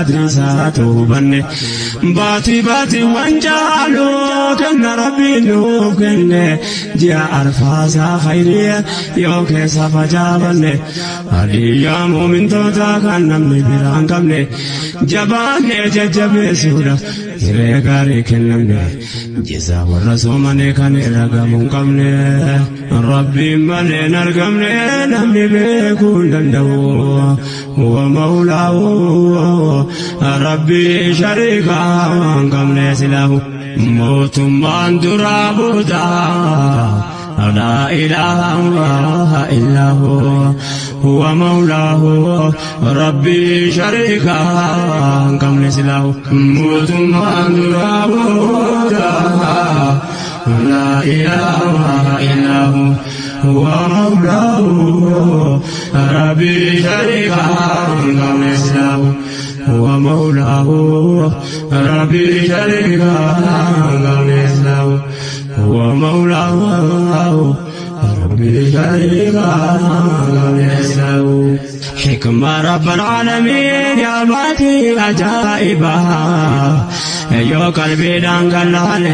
Qadriisaatu hubanne baatii baatii waan jaaluu kenna rabbiin nuuf kenne ji'a arfaasaa khayriya yoo keessa facaafanne hadiyyaa muumintootaa kan namni biraan qabne jabaannee jajjabeessuudha hiree gaarii kennamne jizaa warra soomane kan irra gamuu hin qabne rabbiin malee hin argamne namni beekuu hin danda'u huwa mawlaahu rabbii shariikaa hin qabne silaahu mootummaan duraa booda laa ilaaha illaa huwa mawlaahu rabbii shariikaa hin qabne silaahu mootummaan duraa booda laa ilaaha illaa huwa mawlaahu rabbii shariikaa hin qabne silaahu هو مولاه ربي شريكا قبل هو مولاه ربي شريكا قبل حكمة رب العالمين يا باتي عجائبا yoo qalbiidhaan gallaale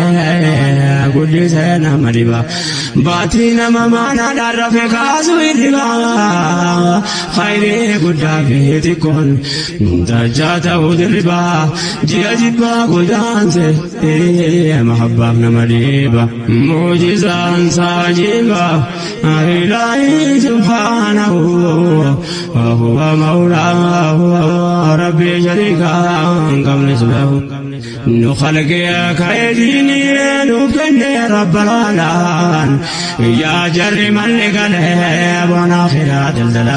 guddisee nama dhiba baatii nama maanaadhaan rafe kaasu hirriba khayrii guddaa fi xiqqoon dajjaa ta'uu dirriba ji'a jibbaa godaanse mahabbaaf nama dhiiba muujizaan saajiba ilaahi subhaanahu huwa mawlaahu rabbii shariikaa hin qabne subhaanahu nu khalqee ka'eediini nu kenne rabba laalaan yaa jarri malli galee bona akhiraa daldala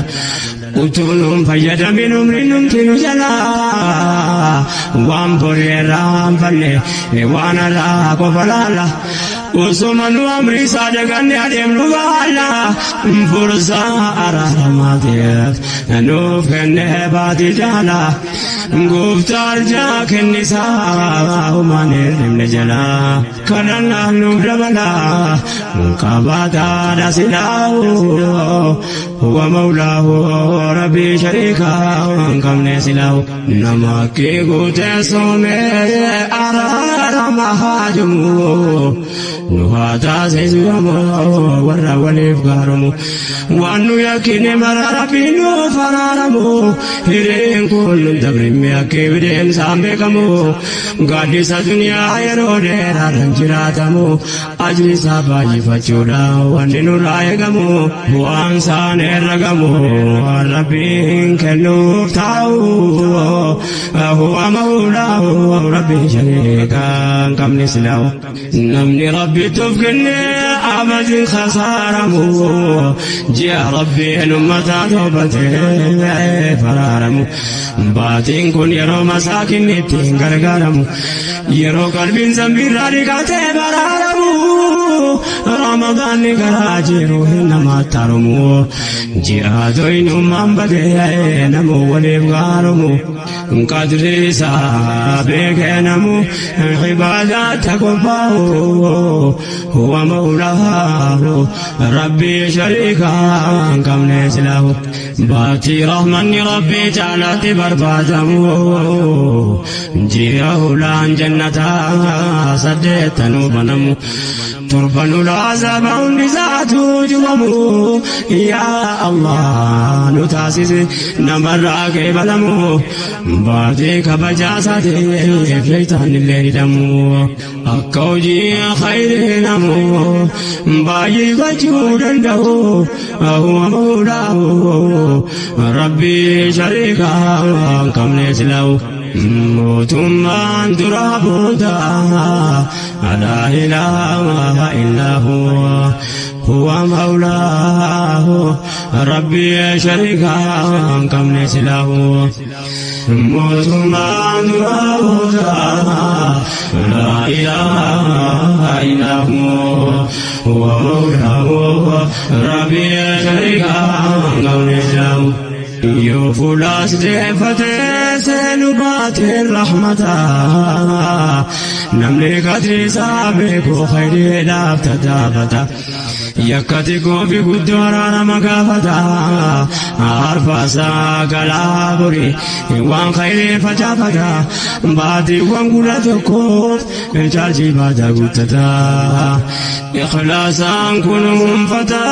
utuu nuun fayyadamin umri numti nu jalaa waan borii irraa hanfanne waan irraa qofa laala osuma nu amri isaa daganne adeemnu baala fursaa araaramaatiif nuuf kenne baatii jaala gooftaa arjaa kennisaa humaan hirribne jalaa kadhannaan nuuf dabalaa qabaataadha silaahu huwa mawlaahu rabbii shariikaa hin qabne silaahu nama kee guutee soomee araarama haajumu nu haa taasisu warra waliif gaaromu waan nu yakkine mara rabbiin nuuf araaramu hireen kun nun dabrimme akka bideensaan beekamu gaaddisa duniyaa yeroo dheeraadhaan jiraatamu ajri isaa baay'ifachuudha wanni nurraa eegamu bu'aan isaan herragamu rabbiin kennuuf taa'u huwa mawlaahu rabbii shariikaa hin qabne silaahu namni rabbi kenne abadin khasaaramu ji'a rabbiin ummataa toobatee faraaramu baatiin kun yeroo masaakinni ittiin gargaaramu yeroo qalbiin zambiirraa dhiqatee baraaramu ramadaanni garaa jiru hin namaatti haromu ji'a doyinummaan badee namuu waliif gaaromu qadri isaa beekee namu cibaadaatti qophaa'u huwa mawlaahu rabbii shariikaa hin qabne silaahu baatii rahmanni rabbii caalaatti barbaadamu ji'a hulaan jannataa saddeettanuu banamu torban ulaazaba hundi isaatu cufamu yaa Allah nu taasise namarraa qeebalamu baatii kabajaa isaatiif shaytaan illee hidhamu akka hojii khayrii namu baay'ifachuu danda'u huwa mawlaahu rabbii shariikaa hin qabne silaahu mootummaan duraa booda laa ilaaha illaa huwa huwa mawlaahu rabbii shariikaa hin qabne silaahu mootummaan duraa booda laa ilaaha illaa huwa huwa mawlaahu rabbii shariikaa hin qabne silaahu yoo fuulaas deeffatee seenu baateen rahmataa Namni qadri isaa beeku khayriidhaaf tattaafata. Yakkati goofi guddoo araarama gaafata. Arfaasaa galaa borii waan khayrii facaafata. Baatiiwwan 11f chaarjii baataa guuttata. Ikhlaasaan kunuunfata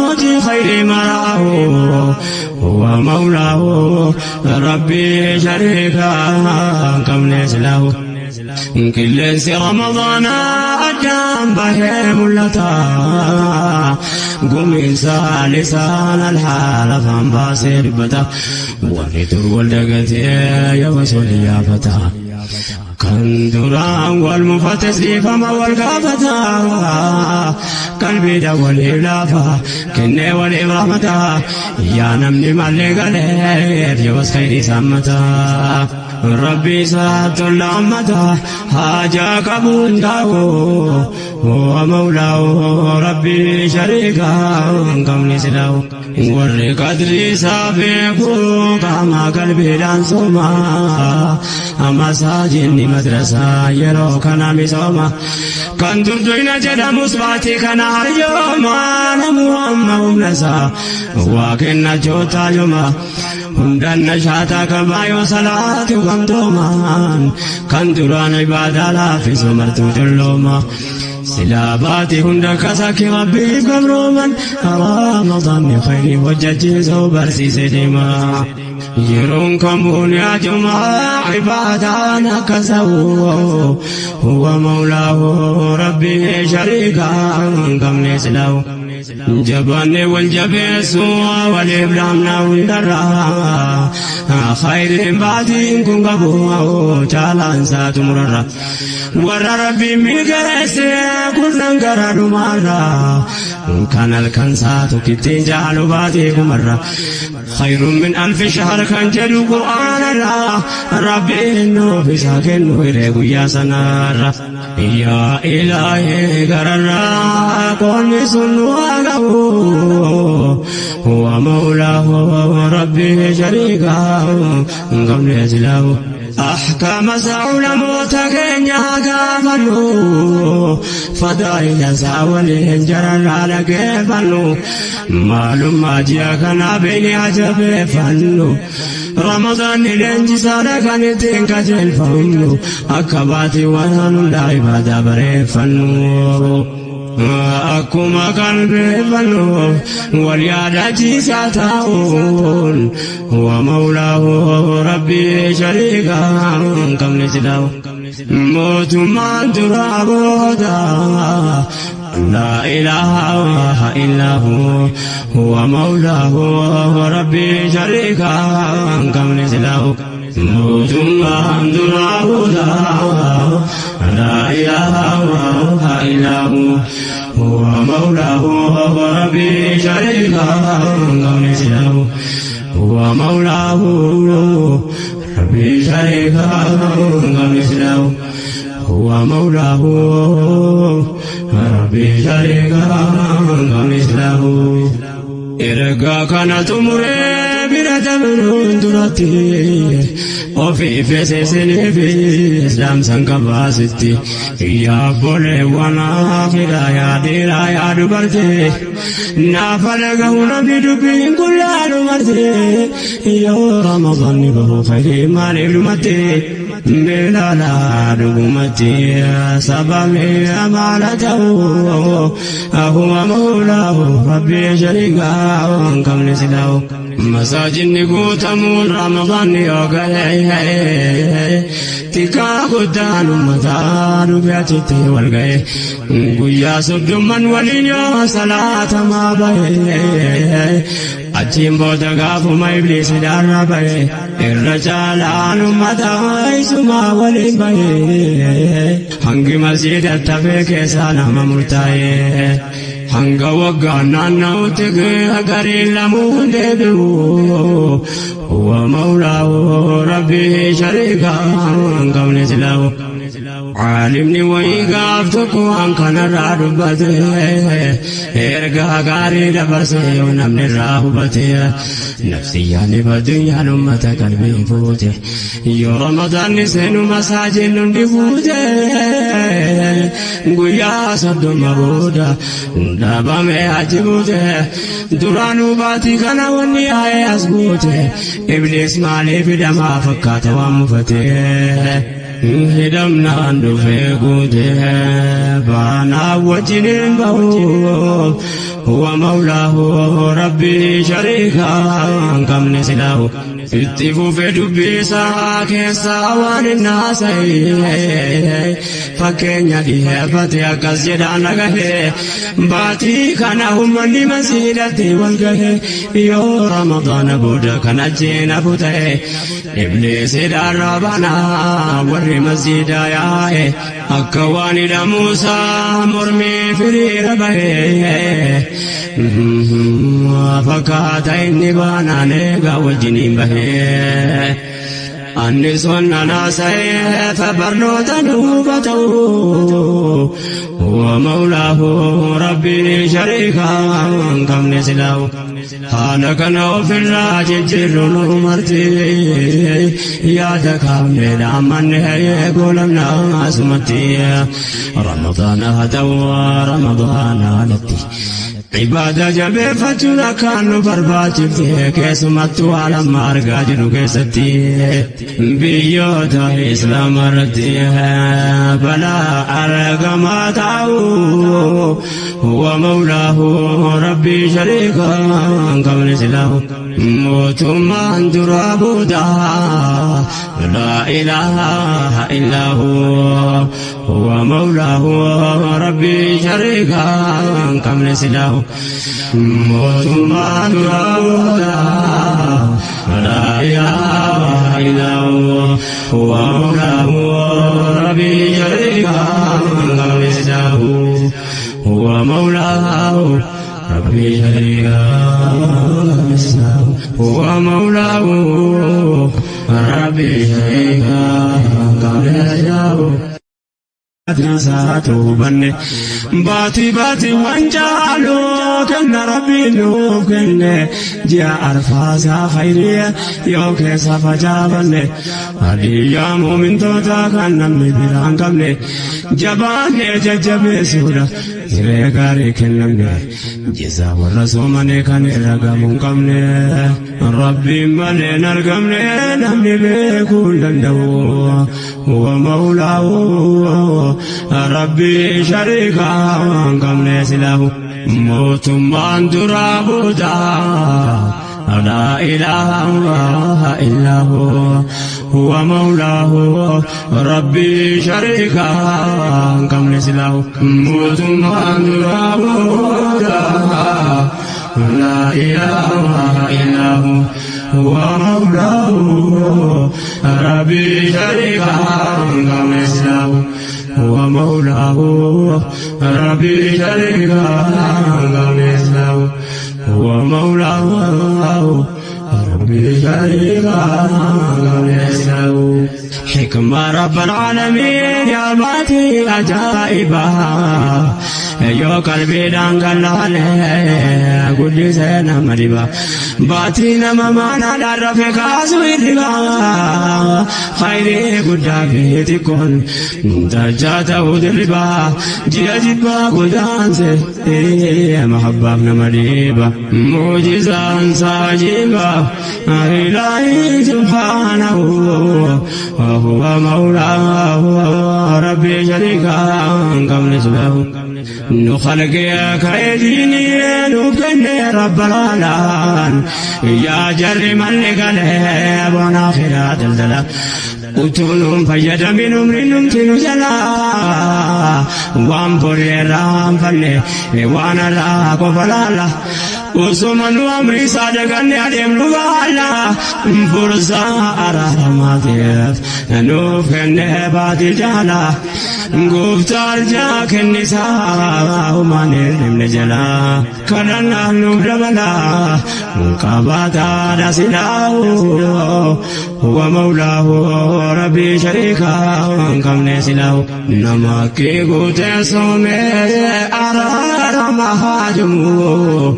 hojii khayrii maraahu. هو مولاه ربي شريكا كم ليس له. Qilleensi Ramadaana addaan bahee mul'ata. Gumiinsa lisaan alhaala afaan baasee dubbata. Warri dur wal dagatee yoo sol yaafata. Kan duraan wal mufates dhiifama wal gaafata. Qalbiidha waliif laafa kennee waliif rahmata. Yaa namni mallee galeef yoos khayrii saammata. Rabbi isaatu lammata haajaa qabuun taa'u. هو مولاه ربي شريكا كم نسله. Warri qadrii isaa beeku qaama qalbiidhaan sooma. Masaajidni madrasaa yeroo kana misooma. Kan durduina jedhamus baatii kana haryooma. Namu amma humna isaa waa kennachuu taayoma. Hundaan nashaataa qabaa yoo salaatu gamtoomaan. Kan duraan ibaadaa laaffisu martuu dullooma. Silaa baatii hunda kasakki rabbiif gabrooman. Ramadaanni khayrii hojjechiisuu barsiise deema. Yeroon kamuun yaa jumaa ibaadaan akka sa'u. Huwa mawlaahu rabbii shariikaa hin qabne silaa'u. Jabaanne wal jabeessu waliif laamna hundarraa. Khayriin baatiin kun qabu caalaan isaa xumurarra. Warra rabbiin milkeesse kurnan gara dhumaarra. Kan halkan isaa tokkittiin jaalu baatii kumarra. Khayrun min alfi shahr kan jedhu Qur'aanarra. Rabbiin nuuf isaa kennu hiree guyyaa sanaarra. Yaa Ilaahii gararraa qoonni sun nu haa ga'u. Huwa mawlaahu rabbii shariikaa hin qabne silaahu. Ahkaama isaa ulamoota keenya gaafannu. Fadaa'ila isaa waliin jararraa dhaggeeffannu. Maalummaa ji'a kanaa beeknee haa jabeeffannu. Ramadaanni leenjisaadha kan ittiin qajeelfamnu. Akka baatiiwwan hundaa ibaadaa bareeffannu. Akkuma qalbeeffannu wal yaadachiisaa taa'uun. Huwa mawlaahu rabbii shariikaa hin qabne silaa'u. Mootummaan duraa booda laa ilaaha illaa hu. Huwa mawlaahu rabbii shariikaa hin qabne silaa'u. Mootummaan duraa booda laa ilaaha illaa hu. Huwa mawlaahu rabbii shariikaa hin qabne silaa'u. Huwa mawlaahu rabbii shariikaa hin qabne silaa'u. Huwa mawlaahu rabbii shariikaa hin qabne silaa'u. Ergaa kana xumuree bira dabruun duratti ofii feesisanii fi islaamsan qabaasitti. Yaa obboleewwan akhiraa yaa dhiiraa yaa dubartii naafa dhagahu namni dubbiin kun laalu marti. Yoo Ramadaanni bahu khayrii maaliif dhumatti? Beelaalaa dhugumatti sababni amaala ta'u. Huwa mawlaahu rabbii shariikaa hin qabne silaa'u. Masaajidni guutamuun Ramadaanni yoo gahe xiqqaa guddaan uummataa dhufee achitti wal ga'e. Guyyaa 30 waliin yoo salaatamaa bahe achiin booda gaafuma ibliisi daarra bahe irra caalaan uummataa isumaa waliin bahe. Hangi masjiidatti hafee keessaa nama murtaa'e. Hanga waggaan naanna'utti gariin lamuun deebi'u. Huwa mawlaahu rabbii shariikaa hin qabne silaa'u. Caalimni wayii gaaf tokko waan kanarraa dubbate, ergaa gaarii dabarse yoo namni irraa hubate. Nafsiyyaan addunyaan ummata qalbii fuute, yoo Ramadaanni seenu masaajin hundi guute. Guyyaa 30 booda dhaabame achi buute. Duraanuu baatii kana wanni yaa'ee as guute, Ibliis maaliif hidhamaa fakkaata waan mufate? Hidhamnaan dhufee guute, baanaa wajjin hin bahu. Huwa mawlaahu, rabbii shariikaa hin qabne silaahu. Itti fufe dubbisaa keessaa waan hin haasa'e, fakkeenya dhiyeeffate akkas jedhaan dhagahe: baatii kana uummanni masiidhatti wal gahe, yoo Ramadaana booda kan ajjeen hafu ta'e, Ibliisidhaan banaa warri masjiida yaa'e akka waan hidhamuusaa mormii firiira bahe fakkaata, inni baanaan eegaa wajjiniin bahee. Anni sonnan haasa'eef barnoota duuba ta'u, huwa mawlaahu, rabbii shariikaa hin qabne silaahu. Haala kana ofirraa jijjiirru nu marti, yaada kaafne dhaammanne goolamna asumatti. Ramadaana haa ta'u, Ramadaana alatti, ibaada jabeeffachuun akkaan nu barbaachifte, keessumattuu haala amma argaa jirru keessatti. Biyyoota Islaama irratti balaa argamaa ta'u, huwa mawlaahu, rabbii shariikaa hin qabne silaahu. Mootummaan duraa booda laa ilaaha illaa hu, huwa mawlaahu, rabbii shariikaa hin qabne silaahu. Mootummaan duraa booda laa ilaaha illaa hu, huwa mawlaahu, rabbii shariikaa hin qabne silaahu. Huwa mawlaahu, rabbii shariikaa هو مولاه، ربي شريكا قبل hubanne. Baatii baatiiwwan caalu kenna rabbiin nuuf kenne, ji'a arfaasaa khayriya yoo keessa facaafanne. Hadiyyaa muumintoota kan namni biraan qabne, jabaannee jajjabeessuudha hiree gaarii kennamne. Jizaa warra soomane kan irra gamuu hin qabne, rabbiin malee hin argamne, namni beekuu hin danda'u. Huwa mawlaahu, rabbii shariikaa hin qabne silaahu. Mootummaan duraa booda laa ilaaha illaa hu, huwa mawlaahu, rabbii shariikaa hin qabne silaahu. Mootummaan duraa booda laa ilaaha illaa hu, huwa mawlaahu, rabbii shariikaa hin qabne silaahu. هو مولاه، ربي شريكا مثله، هو مولاه، ربي شريكا مثله. حكمة رب العالمين يا باتي أجائبا، yoo qalbiidhaan gallaale guddisee nama dhiba. Baatii nama maanaadhaan rafe kaasu hirriba, khayrii guddaa fi xiqqoon dachaa ta'uu dirriba. Ji'a jibbaa godaanse mahabbaaf nama dhiiba, muujizaan saajiba. Ilaahi subhaanahu, huwa mawlaahu, rabbii shariikaa hin qabne silahu. Nu khalqee ka'ee nu kenne rabbalaalaan, yaa jarri malli galee boona akhiraa daldala. Utuu nuun fayyadamin umri numti nu jalaa, waan boreerraa hanfanne waan irraa qofa laalla. Osuma nu amri isaa daganne adeemnu baala, fursaa araaramaatiif nuuf kenne baatii jaala. Gooftaa arjaa kennisaa humaan hirribne jalaa, kadhannaan nuuf dabala qabaataadha silaahu. هو مولاه ربي شريكا كم نسله نمكي قوت صومي أرار مهاجمو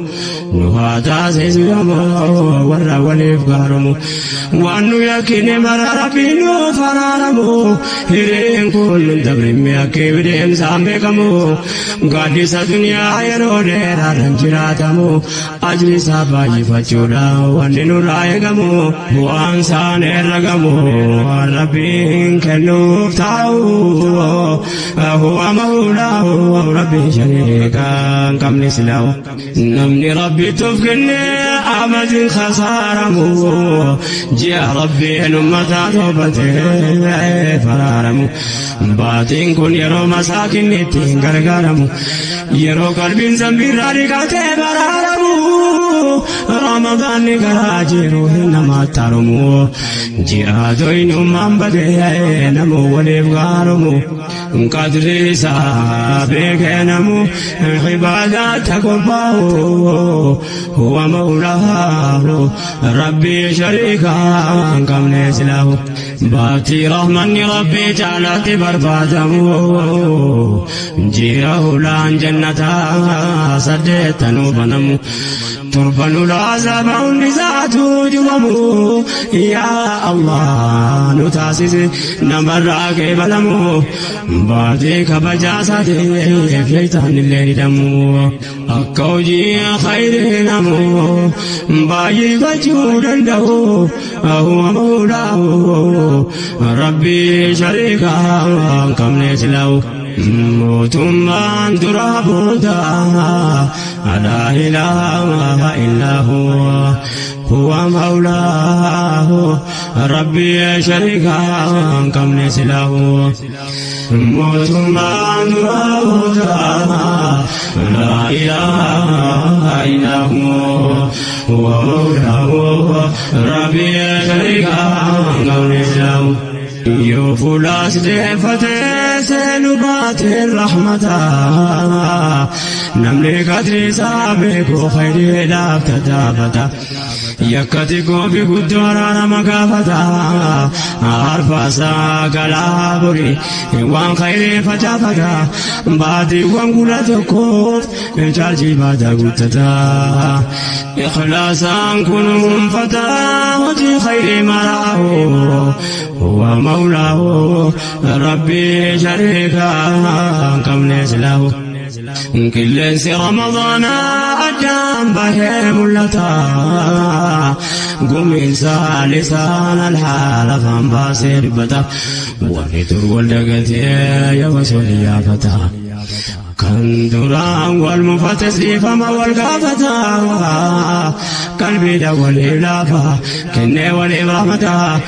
نهادا سيسيمو ورا وليف غارمو وانو يكيني مرا ربي نو فرارمو هيرين كل دبرم يكي بديم سامبكمو قادس دنيا يرو ديرا رنجراتمو أجل ساباجي فچودا وانو رايغمو وانسان الرغمو ربي كنوف تاو هو مولاه ربي شريكا كم نسلو نمني ربي تفقني أبد خسارمو جاء ربي نمتا توبتي فرارمو باتين كن يرو مساكن نتين غرغرمو يرو قلبين زنبي رارقاتي برارمو رمضان غراجيرو نما تارمو جاء دوين بدي نمو وليف غارمو قدري سابق نمو عبادات قباه هو مولاه ربي شريكا كم نسله باتي رحمن ربي جعلت بربادمو جيره لان جنتا سدتنو بنمو تربن العذاب النزاعة جممو يا الله نتاسس نمر قبلمو باتي كبجاساتي فيتان الليل دمو أكوجي خير نمو باي بجود له هو مولاه ربي شريكا كم نسلو موتمان درابودا لا إله إلا هو هو مولاه ربي شريكا كم نسله موتمان درابودا لا إله إلا هو هو مولاه ربي شريكا كم نسله يوفلاس دفتي سنبات الرحمة نملك قدري سابق خير لا تتابتا يكتكو بقدر مكافتا عرف ساق العبري وان خير فتافتا بعدي وان قلتكوف جالجي بعد قلتتا إخلاصا كن فتا وجي خير مراه هو مولاه ربي شريكا كم نسله كل رمضان أجام به ملتا قم إنسان لسان الحال فانباسر بتا ونتر ولدقت يا وسول يا فتى كان دران والمفتس فما والقافتا قلبي دول إلافا كني والإبرامتا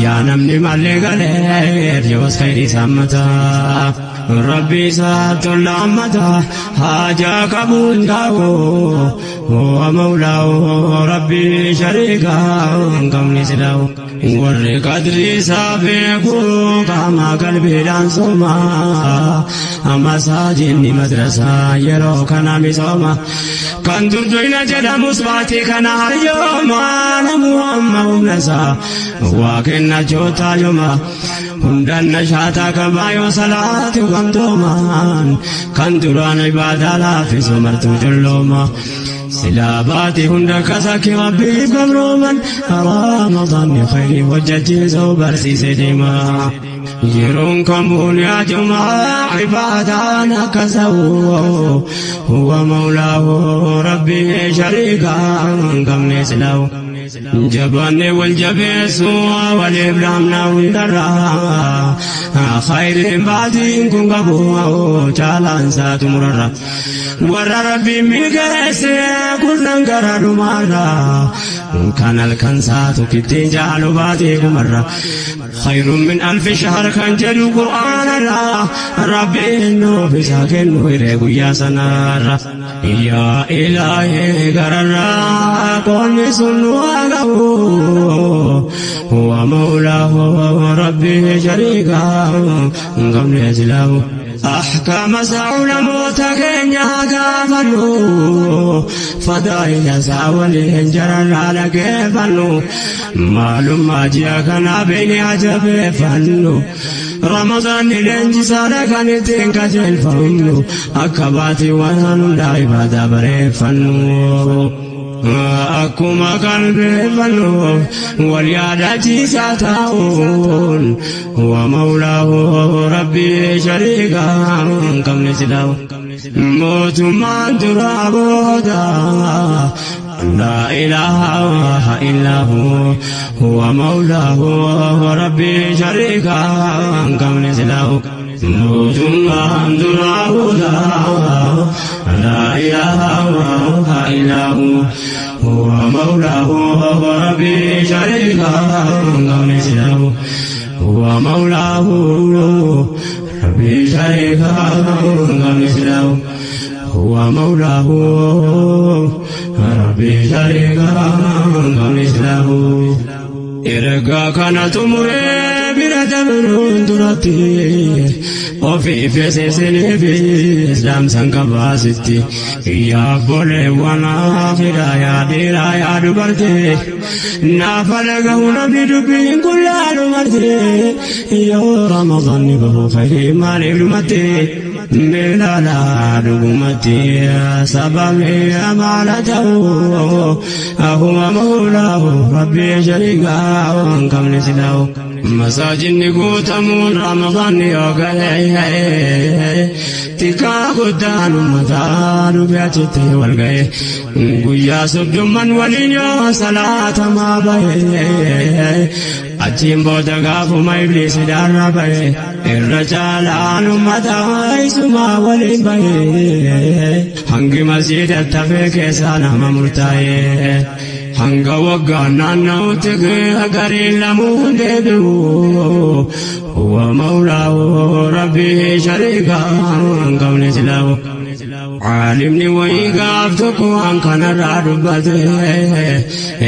يا نمني مالي قليل جوز خيري سمتا ربي سات الأمتا حاجة قبول داو هو مولاه ربي شريكا كم نسلو ور قدري سابقو كما قلبي لانسوما مساجد مدرسة يرو كان مزوما كان دردوين جدا مصباتي كان هريوما نمو أما أمنسا وكنا جوتا يوما هندن نشاتا كبايو صلاة وقمتوما كان دران عبادة لا في زمرت جلوما سلاباتي هندك ساكي ربي بمروما رمضان خيري وجدي زوبر سيسيدما يرون كمون يا جماعة عبادانا كسو هو مولاه ربي شريكا كم نسلو جباني والجبيس والإبرام ناوي خير بعدين كن قبو جالان سات مرر ور ربي ميقرس كلن قرر مرة كان الكنسات كتين جعلوا باتي مرة خير من 1000 شهر كان جدو قرآن الله ربي إنه في ساكن ويريق يا سنار يا إلهي قرر قل سنو هو مولاه ربي شريكا قبل يزله Ahkaama isaa ulamoota keenya gaafannu, fadaa'ila isaa waliin jararraa dhageeffannu, maalummaa ji'a kanaa beeknee ajabeeffannu. Ramadaanni leenjisaadha kan ittiin qajeelfamnu, akka baatiiwwan hundaa ibaadaa bareeffannu. Akkuma qalbeeffannu wal yaadachiisaa taa'uun wa mawlaahu rabbii shariikaa hin qabne silaahu. Mootummaan duraa booda laa ilaaha illaa hu huwa mawlaahu rabbii shariikaa hin qabne silaahu. Mootummaan duraa booda laa ilaaha illaa hu huwa mawlaahu rabbii shariikaa hin qabne silaahu. Huwa mawlaahu rabbii shariikaa hin qabne silaahu. Huwa mawlaahu rabbii shariikaa hin qabne silaahu. Ergaa kana xumuree bira dabruun duratti ofii feesisiniifis dhaamsan qabaasitti. Yaa obboleewwan akhiraa, yaa dhiiraa yaa dubartii, naafa dhagahu namni dubbiin kun laalu marti, yoo Ramadaanni bahu khayrii maaliif dhumatti? Meelaalaa dhugumatti sababni maala ta'u huwa mawlaahu rabbii shariikaa hin qabne silaahu. Masaajidni guutamuun Ramadaanni yoo gahe xiqqaa guddaan uummataa dhufe achitti wal gahe, guyyaa soddomman waliin yoo salaatamaa bahe, achiin booda gaafuma ibliis hidhaarra bahe irra caalaan uummataa isumaa waliin bahe, hangi masjiidatti hafee keessaa nama murtaa'e. Hanga waggaan naanna'utti gariin lamuun deebi'u huwa mawlaahu rabbii shariikaa hin qabne silaahu. Caalimni wayii gaaf tokko waan kanarraa dubbate,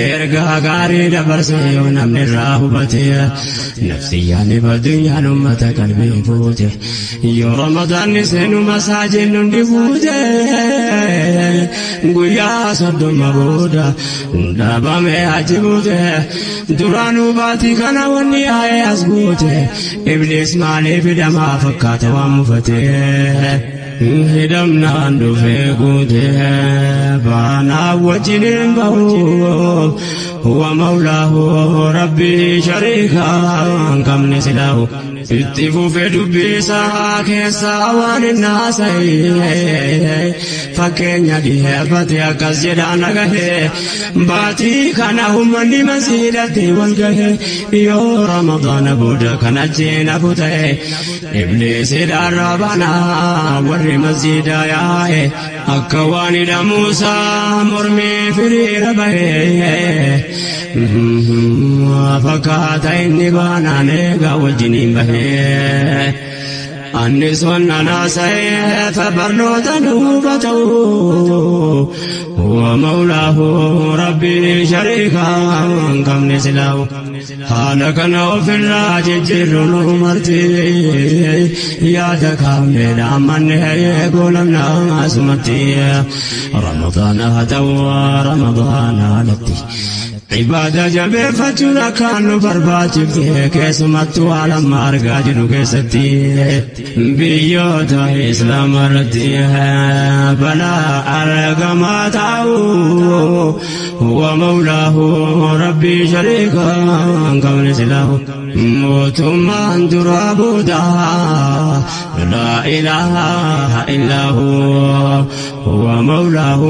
ergaa gaarii dabarse yoo namni irraa hubate, nafsiyyaan addunyaan ummata qalbii fuute, yoo Ramadaanni seenu masaajidni hundi guute, guyyaa 30 booda dhaabame achi buute, duraanuu baatii kana wanni yaa'ee as guute, ibliis maaliif hidhamaa fakkaata waan mufate? Hidhamnaan dhufee guute baanaa wajjiniin bahu huwa mawlaahu rabbii shariikaa hin qabne silaahu. Itti fufee dubbii isaa keessaa waan hin haasa'e fakkeenya dhiheeffate, akkas jedhaan dhagahe: baatii kana uummanni masiidatti wal gahe, yoo Ramadaana booda kan achiin hafu ta'e ibliisidhaan banaa warri masjiida yaa'e akka waan hidhamuusaa mormii firiira bahe fakkaata, inni baanaan eegaa wajjiniin bahe. Annis wannan haasa'eef barnoota nuufa ta'u huwa mawlaahu rabbii shariikaa hin qabne silaahu. Haala kana ofirraa jijjiirru nu marti yaada kaafne dhaammanne goolamna asumatti. Ramadaana haa ta'u Ramadaana alatti ibaada jabeeffachuun akkaan nu barbaachifte, keessumattuu haala amma argaa jirru keessatti biyyoota islaama irratti balaa argamaa ta'u huwa mawlaahu rabbii shariikaa hin qabne silaahu. Mootummaan duraa booda laa ilaaha illaa hu huwa mawlaahu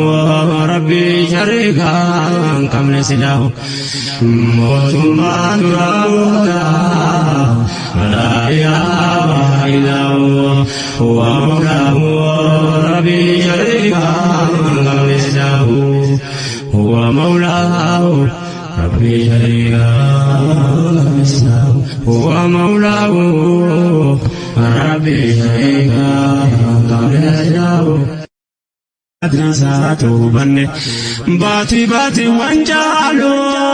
rabbii shariikaa hin qabne silaahu. Mootummaan duraa booda laa ilaaha illaa hu huwa mawlaahu rabbii shariikaa hin qabne silaahu. Huwa mawlaahu rabbii shariikaa huwa mawlaahu rabbii shariikaa hin qabne silaahu. qadri isaatu hubanne. Baatii baatii waan caalu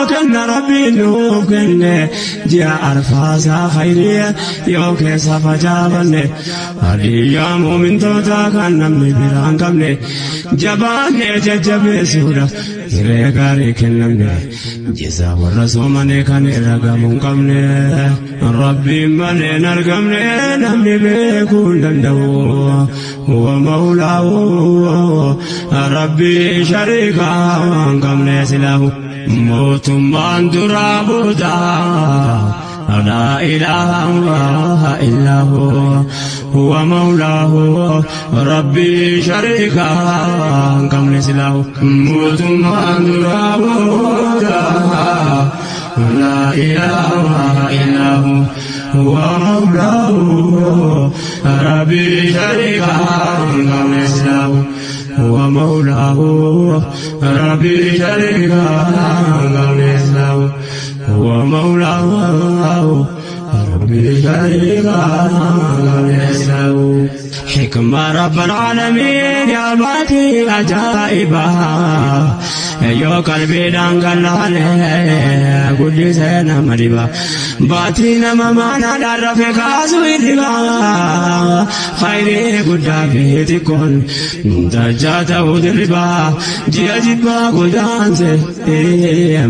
kenna Rabbiin nuuf kenne, ji'a arfaasaa khayriya yoo keessa facaafanne. Hadiyyaa muumintootaa kan namni biraan qabne, jabaannee jajjabeessuudha hiree gaarii kennamne. Jisa warra soomane kan irra gamuu hin qabne, Rabbiin malee hin argamne, namni beekuu hin danda'u. Huwa mawlaahu, Rabbii shariikaa hin qabne silaahu. Mootummaan duraa boodaa لا إله إلا هو، هو مولاه، ربي شريكا كم نسله. موتمان دراودا لا إله إلا هو، هو مولاه، ربي شريكا كم نسله. هو مولاه، ربي شريكا كم نسله. هو مولاه، ربي شريكا له. حكمة رب العالمين يا باتي عجائبا، yoo qalbii dhangala'ane guddisee nama dhiba. Baatii nama maanaadhaan rafe kaasu hirriba, khayrii guddaa fi xiqqoon dajjaa ta'uu dirriba. Ji'a jibbaa godaanse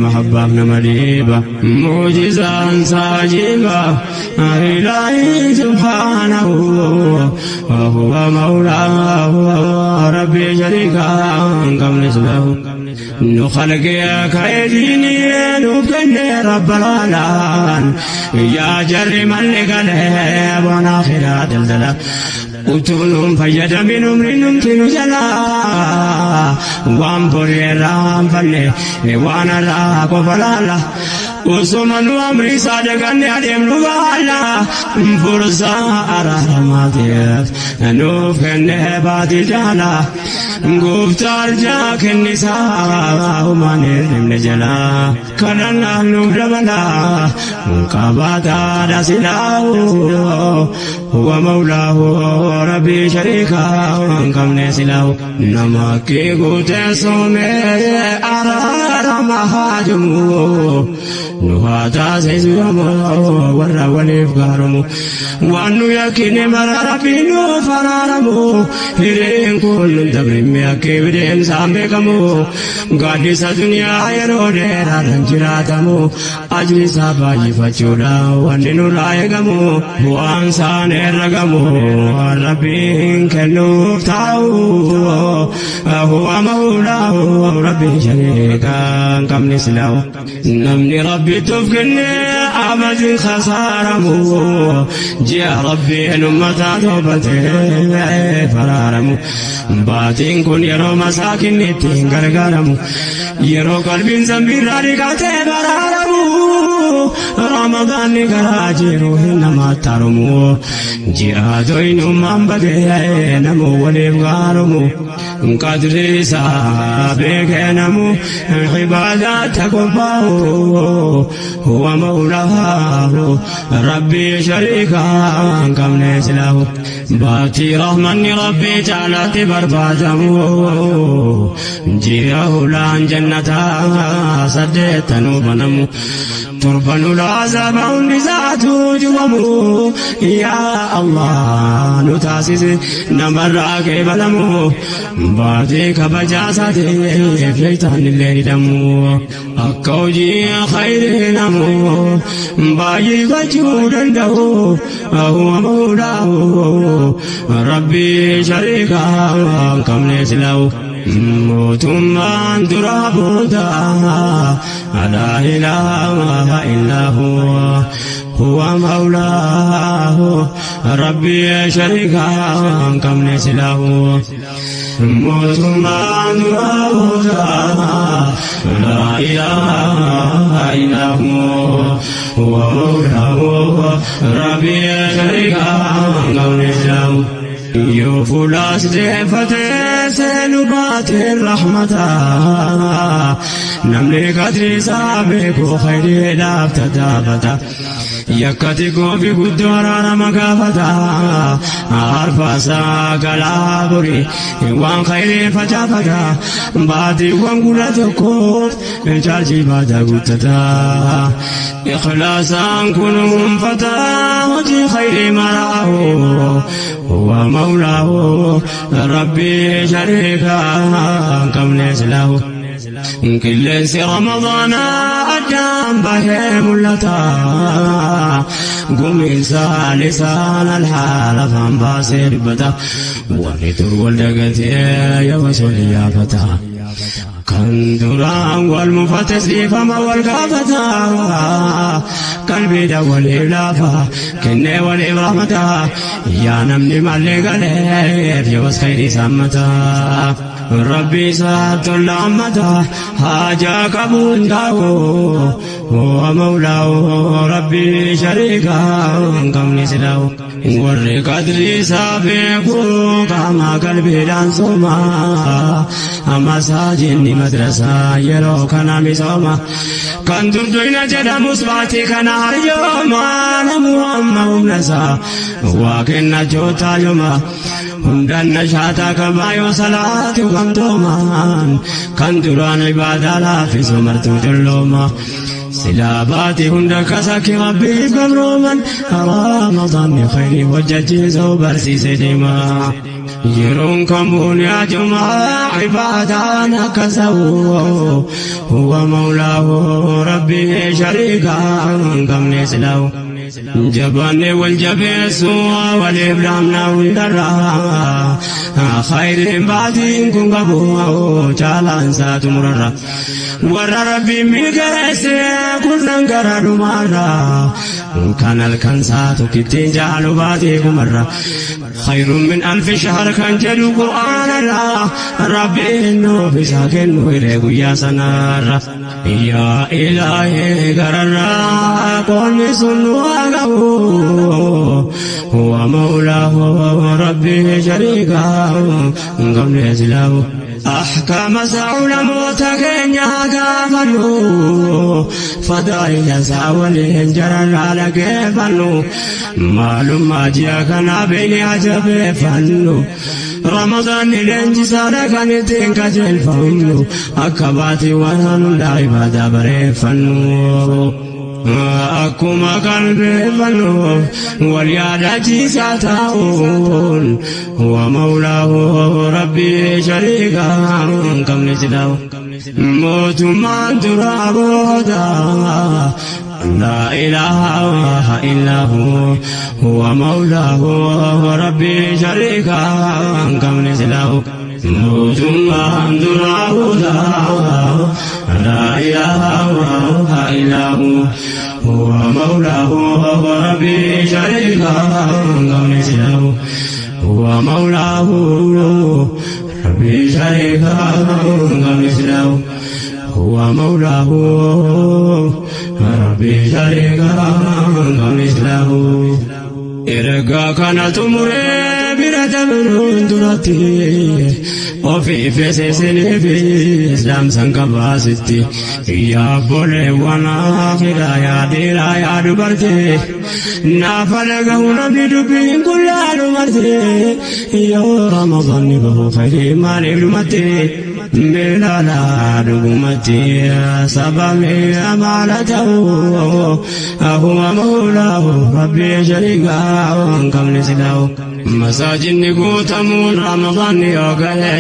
mahabbaaf nama dhiiba, muujizaan saajiba. Ilaahi subhaanahu, وهو مولاه، ربي شريكا قبل له. Nu khalqee ka'eediini nuuf kenne rabba laalaan, yaa jarri malli galee bona akhiraa daldala. Utuu nuun fayyadamin umri numti nu jalaa, waan borii irraa fanne waan irraa qofa laala. Osoma nu amri isaa daganne adeemnu baala, fursaa araaramaatiif nuuf kenne baatii jaala. Gooftaa arjaa kennisaa humaan hirribne jalaa, kadhannaan nuuf dabala qabaataadha silaahu. Huwa mawlaahu, rabbii shariikaa hin qabne silaahu. Nama kee guutee soomee araarama haajumu, nu haa taasisu warra waliif gaarumu. Waan nu yakkine mara Rabbiin nuuf araaramu. Hireen kun nun dabrimme akka bideensaan beekamu. Gaaddisa duniyaa yeroo dheeraadhaan jiraatamu, ajri isaa baay'ifachuudha wanni nurraa eegamu. Bu'aan isaan herregamu Rabbiin kennuuf taa'u. Huwa mawlaahu, Rabbii shariikaa hin qabne silaahu. Namni Rabbitti of kenne abadin khasaaramu, ji'a Rabbiin ummataa toobatee faraaramu. Baatiin kun yeroo masaakinni ittiin gargaaramu, yeroo qalbiin zambiirraa dhiqatee baraaramu. Ramadaanni karaa jiru hin namaatti harumu, ji'a doyinummaan badee namuu waliif gaarumu. Qadri isaa beekee namu ibaadaatti qophaa'u. Huwa mawlaahu, rabbii shariikaa hin qabne silaahu. Baatii rahmanni Rabbii caalaatti barbaadamu, ji'a hulaan jannataa saddeettanuu banamu, torban ulaa azaba hundi isaatu cufamu. Yaa Allah, nu taasise namarraa qeebalamu. Baatii kabajaa isaatiif shaytaan illee hidhamu, akka hojii khayrii namu baay'ifachuu danda'u. Huwa mawlaahu, rabbii shariikaa hin qabne silaahu. Mootummaan duraa booda laa ilaaha illaa huwa, huwa mawlaahu, rabbii shariikaa hin qabne silaahu. Mootummaan duraa booda laa ilaaha illaa huwa, huwa mawlaahu, rabbii shariikaa hin qabne silaahu. Yoo fuulaas deeffatee seenu baateen rahmataa, namni qadri isaa beeku khayriidhaaf tattaafata. Yakkati goofi guddoo araarama gaafata arfaasaa galaa bori waan khayrii facaafata baatiiwwan gula tokkoof chaarjii baataa guuttata ikhlaasaan kunuunfata hojii khayrii maraahu huwa mawlaahu rabbii shariikaa hin qabne silaahu. Qilleensi Ramadaana addaan bahee mul'ata. Gumiinsa lisaan alhaala afaan baasee dubbata. Warri dur wal dagatee yoo sol yaafata. Kan duraan wal mufates dhiifama wal gaafata. Qalbiidha waliif laafa kennee waliif rahmata. Yaa namni mallee galeef yoos khayrii saammata. Rabbi isaatu laammata haajaa qabuun taa'u huwa mawlaahu rabbi shariikaa hin qabne silaa'u. Warri qadrii isaa beeku qaama qalbiidhaan sooma masaajinni madrasaa yeroo kana misooma. Kan durduina jedhamus baatii kana haryooma namu amma humna isaa waa kennachuu taayoma. Hundaan nashaataa qabaa yoo salaatu gamtoomaan kan duraan ibaadaa laaffisu martuu tullooma. Silaa baatii hunda kasakki rabbiif gabrooman Ramadaanni khayrii hojjechiisuu barsiise deema. Yeroon kamuun yaa jumaa ibaadaan akka sa'u huwa mawlaahu rabbii shariikaa hin qabne silaa'u. Jabaanne wal jabeessu waliif laamna hundarra khayriin baatiin kun qabu caalaan isaa xumurarra. Warra rabbiin milkeesse kurnan gara dhumaarra kan halkan isaa tokkittiin jaalu baatii kumarra. Khayrun min alfi shahr kan jedhu qur'aanarra rabbiin nuuf isaa kennu hiree guyyaa sanarra. Yaa ilaahee gararraa qoonni sun nu haa qabu huwa mawlaahu rabbii shariikaa hin qabne silaahu. Ahkaama isaa ulamoota keenya gaafannu fadaa'ila isaa waliin jararraa dhageeffannu maalummaa ji'a kanaa beeknee ajabeeffannu. Ramadaanni leenjisaadha kan ittiin qajeelfamnu akka baatiiwwan hundaa ibaadaa bareeffannu. Akkuma qalbeeffannu wal yaadachiisaa taa'uun huwa mawlaahu rabbii shariikaa hin qabne silaa'u. Mootummaan duraa booda laa ilaaha illaa hu huwa mawlaahu rabbii shariikaa hin qabne silaa'u. Mootummaan duraa booda laa ilaaha illaa hu huwa mawlaahu rabbii shariikaa hin qabne silaa'u. Huwa mawlaahu rabbii shariikaa hin qabne silaa'u. Huwa mawlaahu rabbii shariikaa hin qabne silaa'u. Ergaa kana xumuree bira dabruun duratti ofii feesisiniif islaamsan qabaasitti yaa obboleewwan akhiraa yaa dhiiraa yaa dubartii naafa dhagahu namni dubbiin kun laalu marti yoo ramadaanni bahu khayrii maaliif dhumatti miilaalaa dhugumatti sababni amaala ta'u huwa mawlaahu rabbii shariikaa hin qabne silaa'u. Masaajinni guutamuun ramadaanni yoo gahe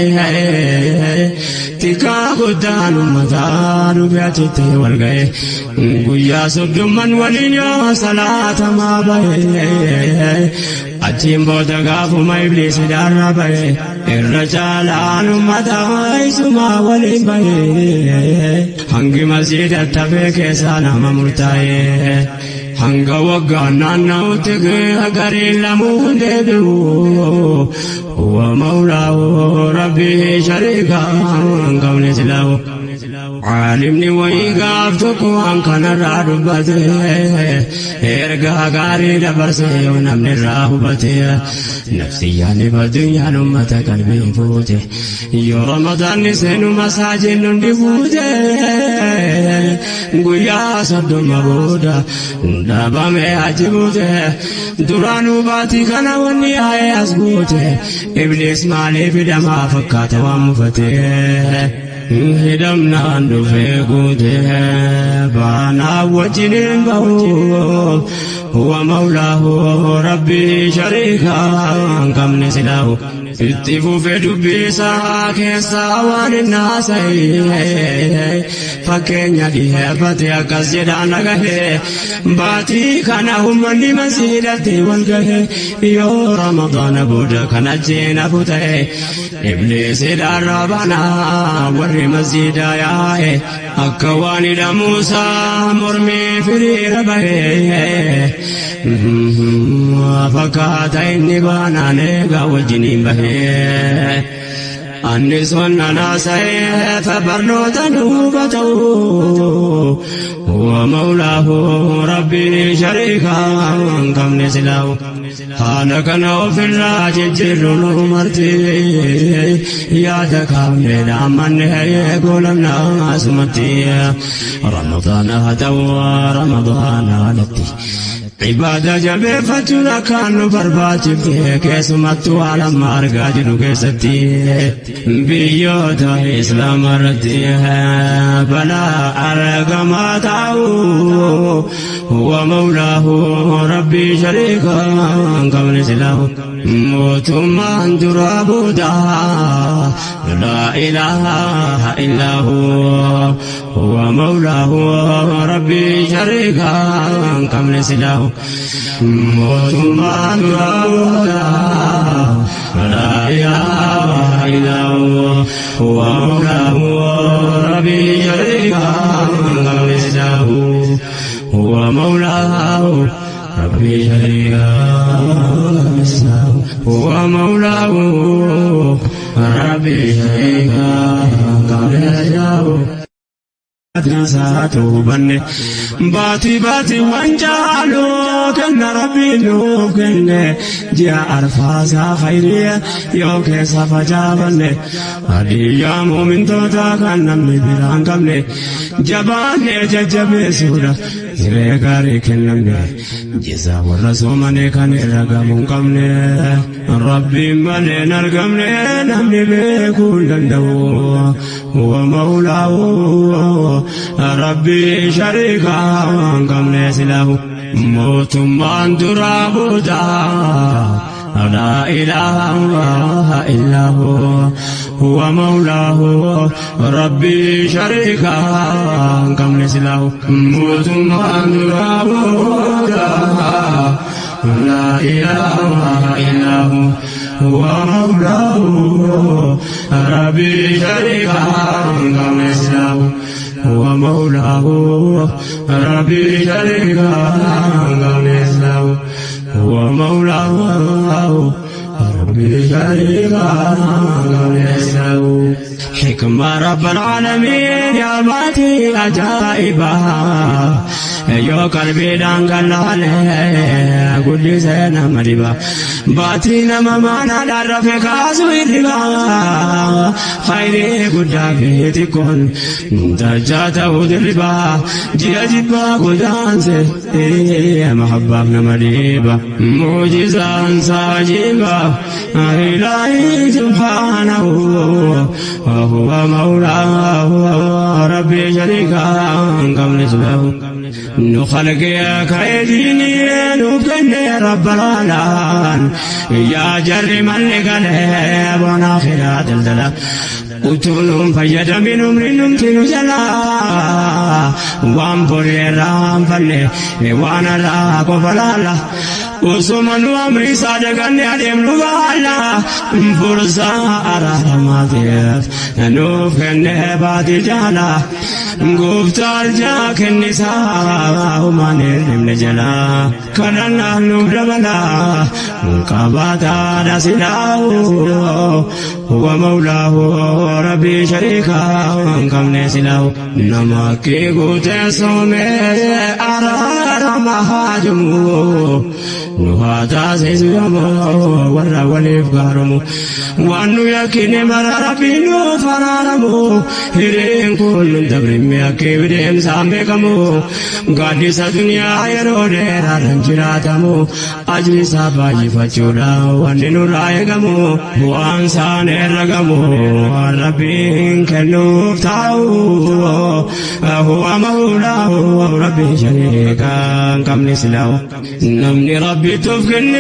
xiqqaa guddaan uummataa dhufe achitti wal ga'e guyyaa soddomman waliin yoo salaatamaa bahe achiin booda gaafuma ibliisi daarra bahe irra caalaan uummataa isumaa waliin bahe hangi masjiidatti hafee keessaa nama murtaa'e. Hanga waggaan naanna'utti gariin lamuun deebi'u huwa mawlaahu rabbii shariikaa hin qabne silaa'u. Caalimni wayii gaaf tokko waan kanarraa dubbate, ergaa gaarii dabarse yoo namni irraa hubate. Nafsiyyaan addunyaan ummata qalbii fuute, yoo Ramadaanni seenu masaajin hundi guute. Guyyaa 30 booda dhaabame achi buute. Duraanuu baatii kana wanni yaa'ee as guute, Ibliis maaliif hidhamaa fakkaata waan mufate? Hidhamnaan dhufee guute, baanaa wajjiniin bahu. Huwa mawlaahu rabbii shariikaa hin qabne silaahu. Itti fufee dubbii isaa keessaa waan hin haasa'e fakkeenya dhiheeffate, akkas jedhaan dhagahe: baatii kana uummanni masiidhatti wal gahe, yoo Ramadaana booda kan ajjeenafu ta'e, Ibliisidhaan rabanaa warri masjiida yaa'e akka waan hidhamuusaa mormii firiira bahe fakkaata, inni baanaan eegaa wajjiniin bahee. Anni sonnan haasa'eef barnoota nuufa ta'u, huwa mawlaahu rabbii shariikaa hin qabne silaahu. Haala kana ofirraa jijjiirru nu marti, yaada kaafne dhaammanne goolamna asumatti. Ramadaana haa ta'u, Ramadaana alatti ibaada jabeeffachuun akkaan nu barbaachifte, keessumattuu haala amma argaa jirru keessatti biyyoota Islaama irratti balaa argamaa ta'u. Huwa mawlaahu rabbii shariikaa hin qabne silaahu. Mootummaan duraa booda laa ilaaha illaa hu, huwa mawlaahu rabbii shariikaa hin qabne silaahu. Mootummaan duraa booda laa ilaaha illaa hu, huwa mawlaahu rabbii shariikaa hin qabne silaahu. Huwa mawlaahu rabbii shariikaa هو مولاه ربي شريكا قبل Hubanne baatii baatii waan caalu kenna rabbiin nuuf kenne, ji'a arfaasaa khayriya yoo keessa facaafanne. Hadiyyaa muumintoota kan namni biraan qabne, jabaanne jajjabeessuudha hiree gaarii kennamne. Jizaa warra soomane kan irra gamuu hin qabne, rabbiin malee hin argamne, namni beekuu hin danda'u. Huwa mawlaahu rabbii shariikaa hin qabne silaahu. Mootummaan duraa booda laa ilaaha illaa hu, huwa mawlaahu rabbii shariikaa hin qabne silaahu. Mootummaan duraa booda laa ilaaha illaa hu, huwa mawlaahu rabbii shariikaa hin qabne silaahu. هو مولاه ربي شريكا قبل، هو مولاه ربي شريكا قبل. حكمة رب العالمين يا باتي عجائبا، yoo qalbiidhaan gallaale guddisee nama dhiba. Baatii nama maanaadhaan rafe kaasu hirriba, khayrii guddaa fi xiqqoon dachaa ta'uu dirriba. Ji'a jibbaa godaanse mahabbaaf nama dhiiba, muujizaan saajiba. Ilaahi subhaanahu, huwa mawlaahu rabbii shariikaa hin qabne subhaanahu. Nu khalqee ka'ee nu kenne rabbal aalaan, yaa jarri malli galee bona akhiraa daldala. Utuu nuun fayyadamin umri numti nu jalaa, waan boreerraa hanfanne waan irraa qofa laalla. Osuma nu amri isaa daganne adeemnu baala, fursaa araaramaatiif nuuf kenne baatii jaala. Gooftaa arjaa kennisaa humaan hirribne jalaa, kadhannaan nuuf dabala qabaataadha silaahu. هو مولاه ربي شريكا كم نسله نمكي قوت صومي أرار مهاجمو نهاتا سيسيمو ورا وليف قارمو وانو يكيني مرا ربي نو فرارمو هيرين كل دبرم يكي بديم سامبكمو قادس دنيا يرو ديرا رنجراتمو أجل ساباجي فچودا وانو رايغمو وانسان الرغمو ربي كنوف تاو هو مولاه ربي شريكا كم نسلو نمني ربي تفكني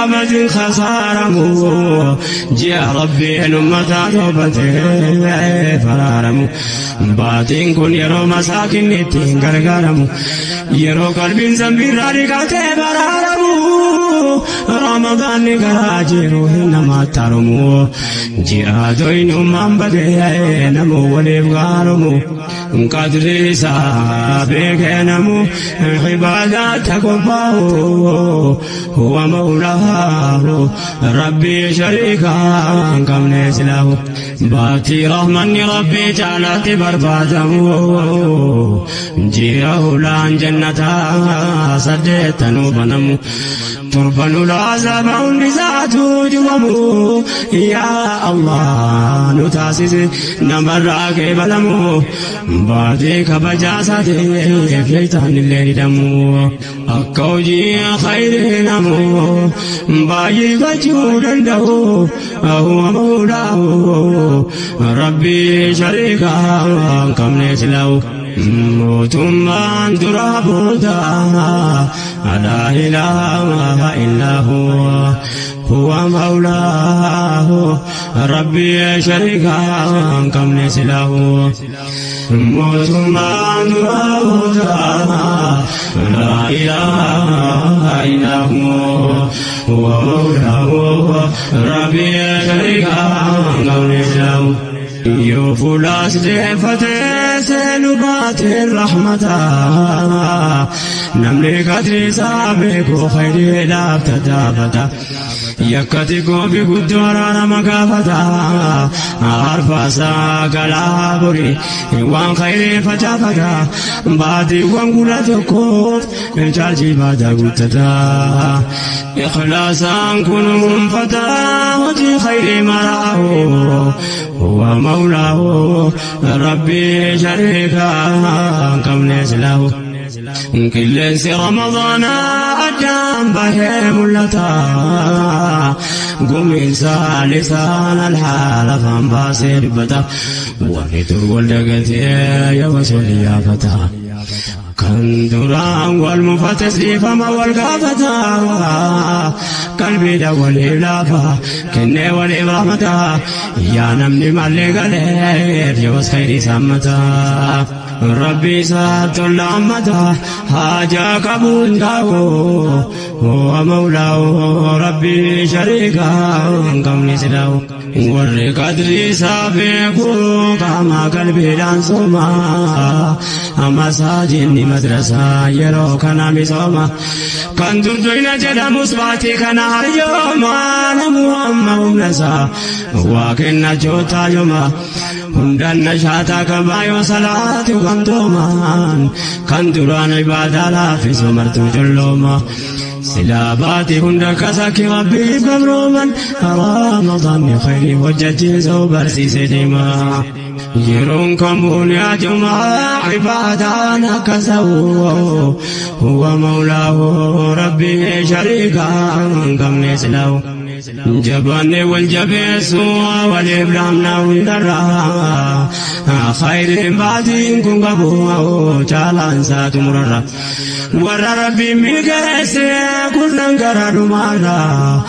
أبد خسارمو جاء ربي نمتا توبتي فرارمو باتين كن يرو مساكن نتين غرغرمو يرو قلبين زنبي رارقاتي برارمو رمضان غراجيرو هنما ترمو جاء دوين أمام بدي نمو وليف غارمو قدري سابق نمو عبادات قباه هو مولاه ربي شريكا كم نسله باتي رحمن ربي جعلت برباده جيره لان جنتا سدتنو بنمو تربن العذاب ونزعت جومو يا الله نتاسس نمرك بلمو بعدك بجاسته فيتان الليل دمو أكوجي خير نمو باي بجود له هو مولاه ربي شريكا كم نسلو موتمان درابودا لا إله إلا هو هو مولاه ربي شريكا كم نسله موتمان درابودا لا إله إلا هو هو مولاه ربي شريكا كم نسله يوفلاس دفتي سنبات الرحمة نملك قدر خير لا تدابتا يكتكو بقدر مكافتا عرفا ساق العبري وان خير فتافتا بعدي وان قلتكوف رجال بعد قلتتا إخلاصا كن فتا وجه خير مراه هو مولاه ربي شريكا كم نسله كل رمضان أجام به ملتا قم إنسان لسان الحال فانباسر بتا ونتر ولدقت يا وسول يا فتى كان دران والمفتس فما والقافتا قلبي دول إلافا كني والإبرامتا يا نمني مالي قليل يوس خيري سمتا ربي سات الأمتا حاجة قبول داو هو مولاه ربي شريكا كم نسلاو ور قدري سابقو كما قلبي لانسوما مساجد مدرسة يرو كان مزوما كان دردين جد مصباتي كان يوما نمو أمهم نسا وكنا جوتا يوما هندن نشاتا كبايو صلاة كنتومان كان دران عبادة لا في سمرت جلوما سلاباتي هندك ساكي ربي بمروما رمضان خيري وجهتي زوبر سيسيما يرون كمون يا جماعة عبادانا كسو هو مولاه ربي شريكا كم نسلو جباني والجبيس والإبلامنا والدرا خير بعدين كن قبو جالان سات مررا ور ربي ميقس كلن قرر مرة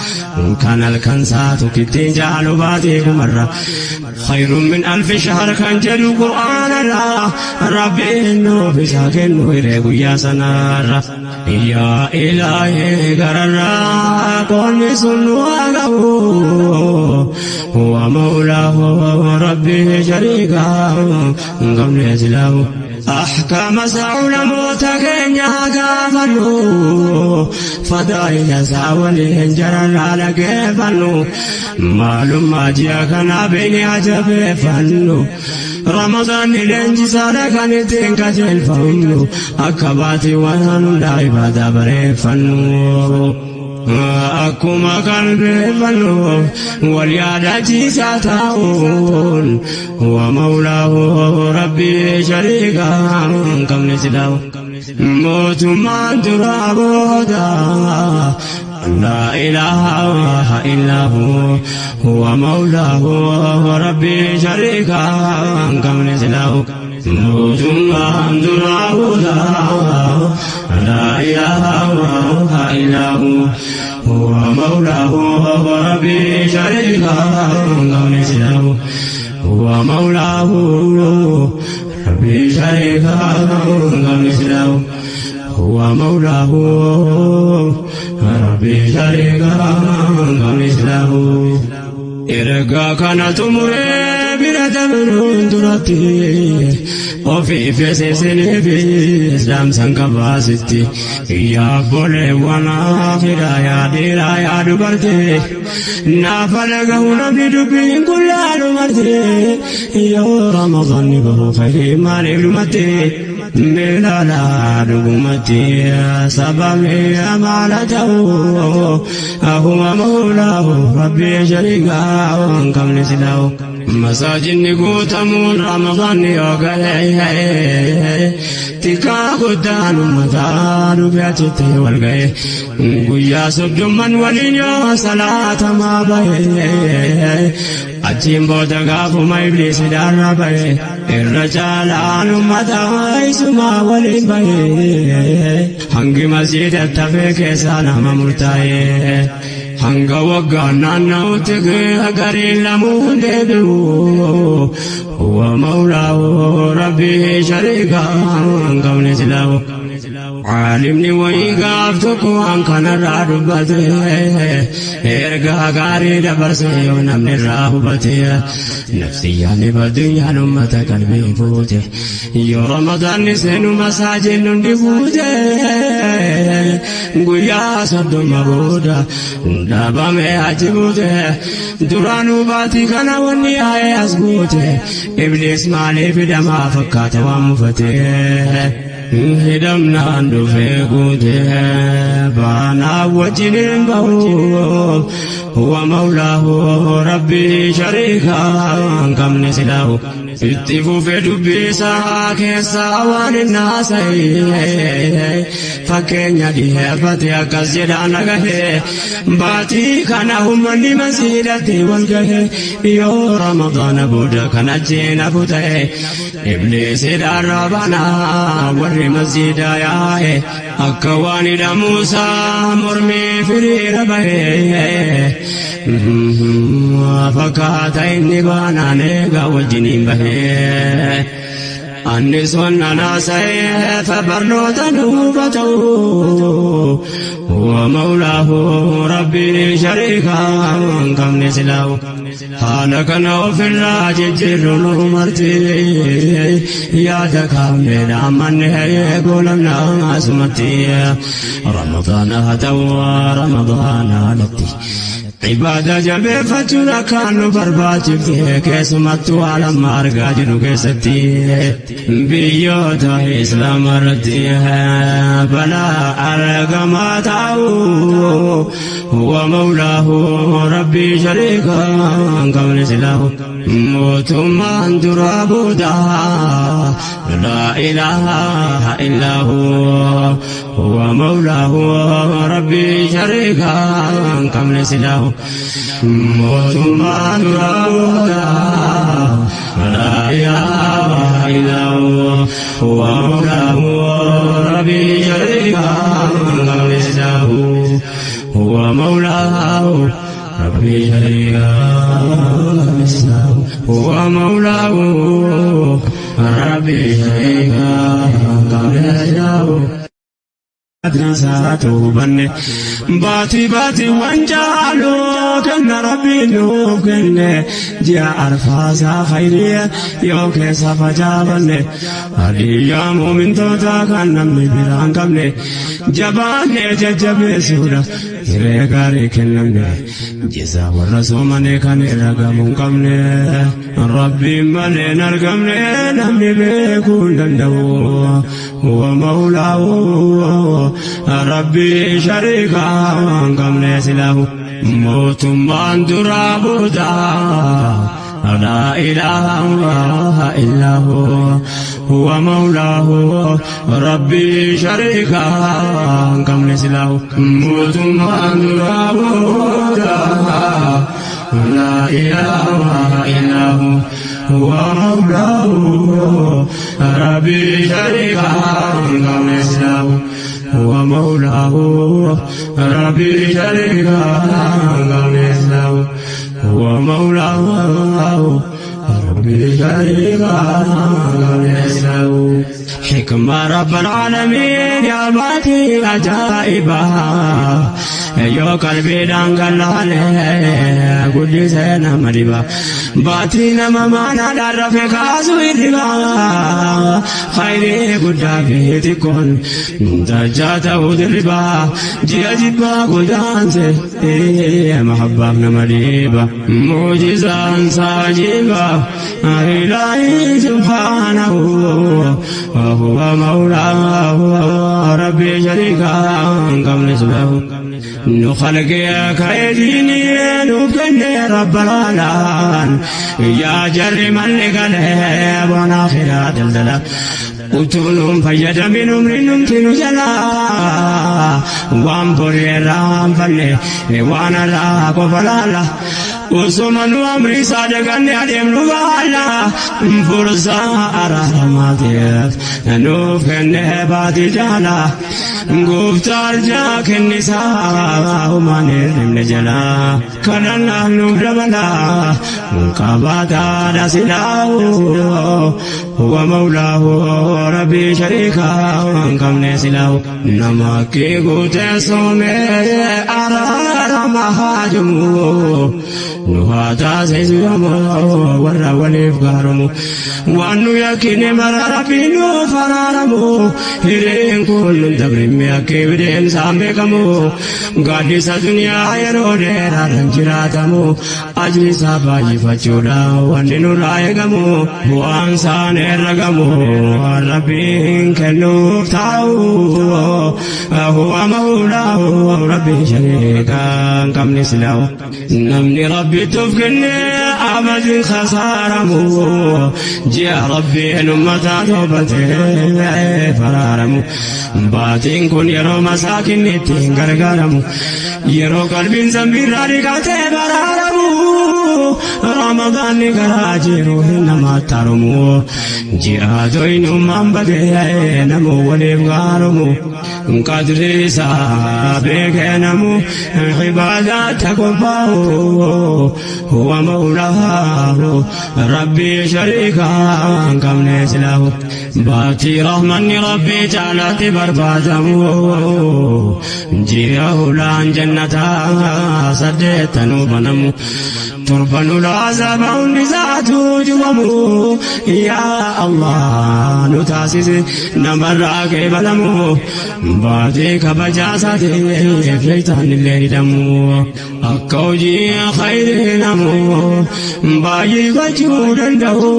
كان الكنسات كتين جعلوا باتيك مرة خير من 1000 شهر كان جدو قرآن الله ربي إنه في ساكن ويريق يا سنارة يا إلهي قرر قولي سنوه هو مولاه ربي شريكا قبل يزلاه Ahkaama isaa ulamoota keenya gaafannu, fadaa'ila isaa waliin jararraa dhageeffannu, maalummaa ji'a kanaa beeknee ajabeeffannu. Ramadaanni leenjisaadha kan ittiin qajeelfamnu, akka baatiiwwan hundaa ibaadaa bareeffannu. Akkuma qalbeeffannu wal yaadachiisaa taa'uun wa mawlaahu rabbii shariikaa hin qabne silaahu. Mootummaan duraa booda laa ilaaha illaa hu huwa mawlaahu rabbii shariikaa hin qabne silaahu. Mootummaan duraa booda laa ilaaha illaa hu huwa mawlaahu rabbii shariikaa hin qabne silaahu. Huwa mawlaahu rabbii shariikaa hin qabne silaahu. Huwa mawlaahu rabbii shariikaa hin qabne silaahu. Ergaa kana xumuree bira dabruun duratti ofii feesisiniifis dhaamsan qabaasitti. Yaa obboleewwan akhiraa, yaa dhiiraa yaa dubartii, naafa dhagahu namni dubbiin kun laalu marti, yoo Ramadaanni bahu khayrii maaliif dhumatti? Miilaalaa dhugumatti sababni maala ta'u huwa mawlaahu rabbii shariikaa hin qabne silaahu. Masaajinni guutamuun Ramadaanni yoo gale tikaa guddaan uummataa dhufe achitti wal ga'e, guyyaa soddomman waliin yoo salaatamaa bahe, achiin booda gaafuma ibliis hidhaarra bahe irra caalaan uummataa isumaa waliin bahe, hangi masjiidatti hafee keessaa nama murtaa'e. Hanga waggaan naanna'utti gariin lamuun deebi'u huwa mawlaahu rabbii shariikaa hin qabne silaahu. Caalimni wayii gaaf tokko waan kanarraa dubbate, ergaa gaarii dabarse yoo namni irraa hubate, nafsiyyaan baddunyaan ummata qalbii fuute, yoo Ramadaanni seenu masaajin hundi guute, guyyaa 30 booda dhaabame achi buute, duraanuu baatii kana wanni yaa'ee as guute, ibliis maaliif hidhamaa fakkaata waan mufate? Hidhamnaan dhufee guute baanaa wajjiniin bahu huwa mawlaahu rabbii shariikaa hin qabne silaahu. Itti fufee dubbii isaa keessaa waan hin haasa'e fakkeenya dhiheeffate, akkas jedhaan dhagahe: baatii kana uummanni masiidatti wal gahe, yoo Ramadaana booda kan achiin hafu ta'e ibliisidhaan banaa warri masjiida yaa'e akka waan hidhamuusaa mormii firiira bahe fakkaata, inni baanaan eegaa wajjiniin bahe. Annis wannan haasa'eef barnoota nuufa ta'u huwa mawlaahu rabbii shariikaa hin qabne silaahu. Haala kana ofirraa jijjiirru nu marti yaada kaafneedha ammanne goolamna asumatti. Ramadaana haa ta'u Ramadaana alatti ibaada jabeeffachuun akkaan nu barbaachifte, keessumattuu haala amma argaa jirru keessatti biyyoota islaama irratti balaa argamaa ta'u huwa mawlaahu rabbii shariikaa hin qabne silaahu. Mootummaan duraa booda laa ilaaha illaa hu huwa mawlaahu rabbii shariikaa hin qabne silaahu. Mootummaan duraa booda laa ilaaha illaa hu huwa mawlaahu rabbii shariikaa hin qabne silaahu. Huwa mawlaahu rabbii shariikaa silaahu. Huwa mawlaahu rabbii shariikaa hin qabne silaahu. Qadri isaatu hubanne. Baatii baatii waan caalu kenna Rabbiin nuuf kenne, ji'a arfaasaa khayriya yoo keessa facaafanne. Hadiyyaa muumintoota kan namni biraan qabne, jabaanne jajjabeessuudha hiree gaarii kennamne. Jizaa warra soomane kan irra gamuu hin qabne, Rabbiin malee hin argamne, namni beekuu hin danda'u. Huwa mawlaahu, Rabbii shariikaa hin qabne silaahu. Mootummaan duraa booda laa ilaaha illaa huwa mawlaahu, Rabbii shariikaa hin qabne silaahu. Mootummaan duraa booda laa ilaaha illaa huwa mawlaahu, Rabbii shariikaa hin qabne silaahu. هو مولاه، ربي شريكا قبل، هو مولاه، ربي شريكا قبل. حكمة رب العالمين يا باتي عجائبا، yoo qalbiidhaan gallaale guddisee nama dhiba. Baatii nama maanaadhaan rafe kaasu hirriba, khayrii guddaa fi xiqqoon dajjaa ta'uu dirriba. Ji'a jibbaa godaanse mahabbaaf nama dhiiba, muujizaan saajiba. Ilaahi subhaanahu, huwa mawlaahu, Rabbii shariikaa hin qabne subhaanahu. Nu khalqee ka'eediini nu kenne rabbalaalaan, yaa jarri malli galee bona akhiraa daldala. Utuu nuun fayyadamin umri numti nu jalaa, waan borii irraa hanfanne waan irraa qofa laala. Osoma nu amri isaa daganne adeemnu baala, fursaa araaramaatiif nuuf kenne baatii jaala. Gooftaa arjaa kennisaa humaan hirribne jalaa, kadhannaan nuuf dabala qabaataadha silaahu. Huwa mawlaahu, Rabbii shariikaa hin qabne silaahu. Nama kee guutee soomee araarama haajumu, nu haa taasisu warra waliif gaaromu. Waan nu yakkine mara Rabbiin nuuf araaramu. Hireen kun nun dabrimme akka bideensaan beekamu. Gaaddisa duniyaa yeroo dheeraadhaan jiraatamu, ajri isaa baay'ifachuudha wanni nurraa eegamu. Bu'aan isaan herregamu Rabbiin kennuuf taa'u. Huwa mawlaahu, Rabbii shariikaa hin qabne silaahu. Namni Rabbitti of kenne abadin khasaaramu, ji'a Rabbiin ummataa toobatee faraaramu. Baatiin kun yeroo masaakinni ittiin gargaaramu, yeroo qalbiin zambiirraa dhiqatee baraaramu. Ramadaanni karaa jiru hin namaatti haromu, ji'a to'inummaan badee namuu waliif gaaromu. Qadri isaa beekee namu ibaadaatti qophaa'u. Huwa mawlaahu, Rabbii shariikaa hin qabne silaahu. Baatii rahmanni Rabbii caalaatti barbaadamu, ji'a hulaan jannataa saddeettanuu banamu, torban ulaa saba hundi isaatu cufamu. Yaa Allah, nu taasise namarraa qeebalamu. Baatii kabajaa isaatiif shaytaan illee hidhamu, akka hojii khayrii namu baay'ifachuu danda'u.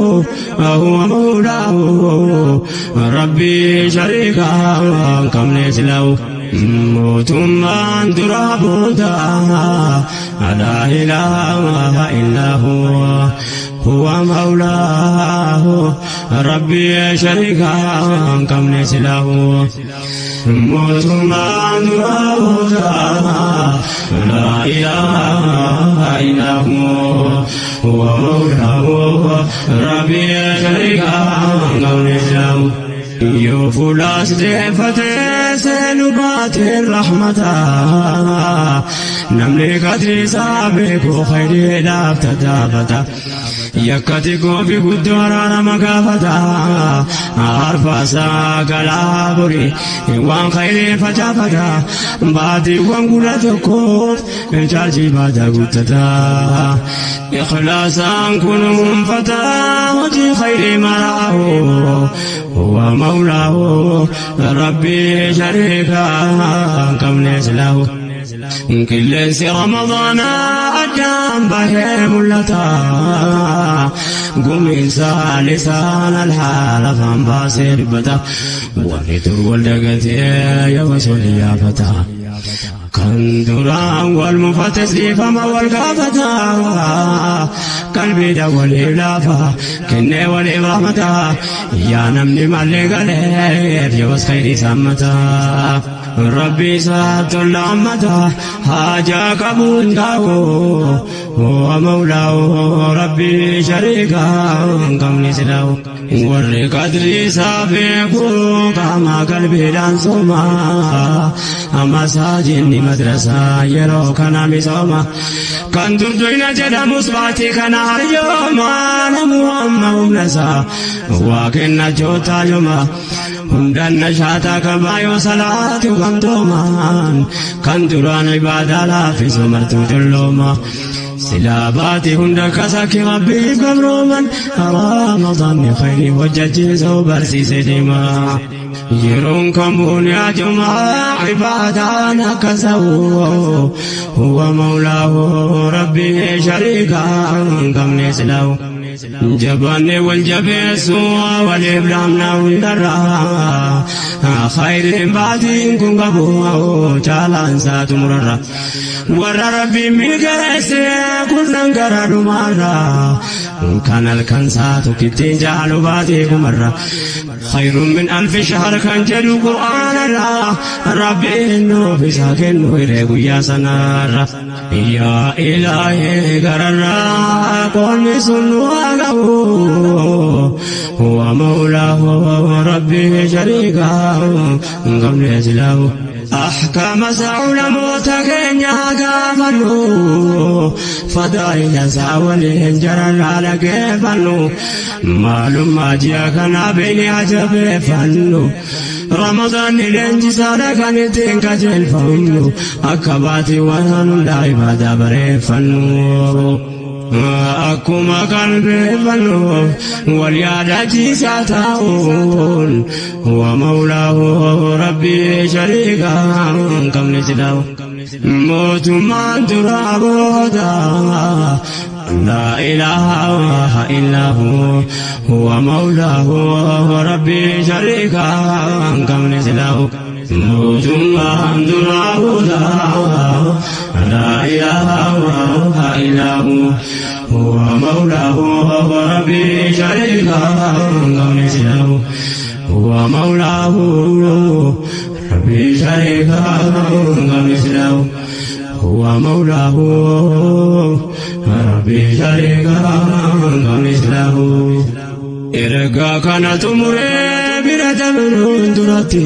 Huwa mawlaahu, Rabbii shariikaa hin qabne silaahu. Mootummaan duraa booda laa ilaaha illaa huwa mawlaahu, Rabbii shariikaa hin qabne silaahu. Mootummaan duraa booda laa ilaaha illaa huwa mawlaahu, Rabbii shariikaa hin qabne silaahu. Yoo fuulaas deeffatee seenu baateen rahmataa, Namni qadri isaa beeku khayriidhaaf tattaafata. Yakkati goofi guddoo araarama gaafata. Arfaasaa galaa borii waan khayrii facaafata. Baatiiwwan 11f chaarjii baataa guuttata. Ikhlaasaan kunuunfata hojii khayrii maraahu. Huwa mawlaahu rabbii shariikaa hin qabne silaahu. Qilleensi Ramadaanaa addaan bahee mul'ata. Gumiinsa lisaan alhaal afaan baasee dubbata. Warri dur wal dagatee yoo sol yaafata. Kan duraan wal mufates dhiifama wal gaafata. Qalbiidha waliif laafa kennee waliif rahmata. Yaa namni mallee galeef yoos khayrii saammata. Rabbi isaa tola ammata haajaa qabuun taa'u. Huwa mawlaahu rabbi shariikaa hin qabne silaa'u. Warri qadri isaa beeku qaama qalbiidhaan sooma. Masaajidni madrasaa yeroo kana misooma. Kan durduina jedhamus baatii kana haryooma. Namu amma humna isaa waa kenna jootaa yooma. Hundaan nashaataa qabaa yoo salaatu gamtoomaan. Kan duraan ibaadaa laaffisu martuu dullooma. Silaa baatii hunda kasakki rabbiif gabrooman. Ramadaanni khayrii hojjechiisuu barsiise deema. Yeroon kamuun yaa jumaa ibaadaan akka sa'u. Huwa mawlaahu rabbii shariikaa hin qabne silaa'u. Jabaanne wal jabeessu waliif laamna hundarra. Khayriin baatiin kun qabu caalaan isaa xumurarra. Warra rabbiin milkeesse kurnan gara dhumaarra. Kan halkan isaa tokkittiin jaalu baatii kumarra. Khayrun min alfi shahr kan jedhu Qur'aanarra. Rabbiin nuuf isaa kennu hiree guyyaa sanarra. Yaa Ilaahii gararraa qoonni sun nu haa ga'u. Huwa mawlaahu rabbii shariikaa hin qabne silaahu. Ahkaama isaa ulamoota keenya gaafannu. Fadaa'ila isaa waliin jararraa dhageeffannu. Maalummaa ji'a kanaa beeknee ajabeeffannu. Ramadaanni leenjisaadha kan ittiin qajeelfamnu. Akka baatiiwwan hundaa ibaadaa bareeffannu. Akkuma qalbeeffannu wal yaadachiisaa taa'uun. Huwa mawlaahu rabbii shariikaa hin qabne silaa'u. Mootummaan duraa booda laa ilaaha illaa hu. Huwa mawlaahu rabbii shariikaa hin qabne silaa'u. Mootummaan duraa booda laa ilaaha illaa hu. Huwa mawlaahu rabbii shariikaa hin qabne silaa'u. Huwa mawlaahu rabbii shariikaa hin qabne silaa'u. Huwa mawlaahu rabbii shariikaa hin qabne silaa'u. Ergaa kana xumuree bira dabruun duratti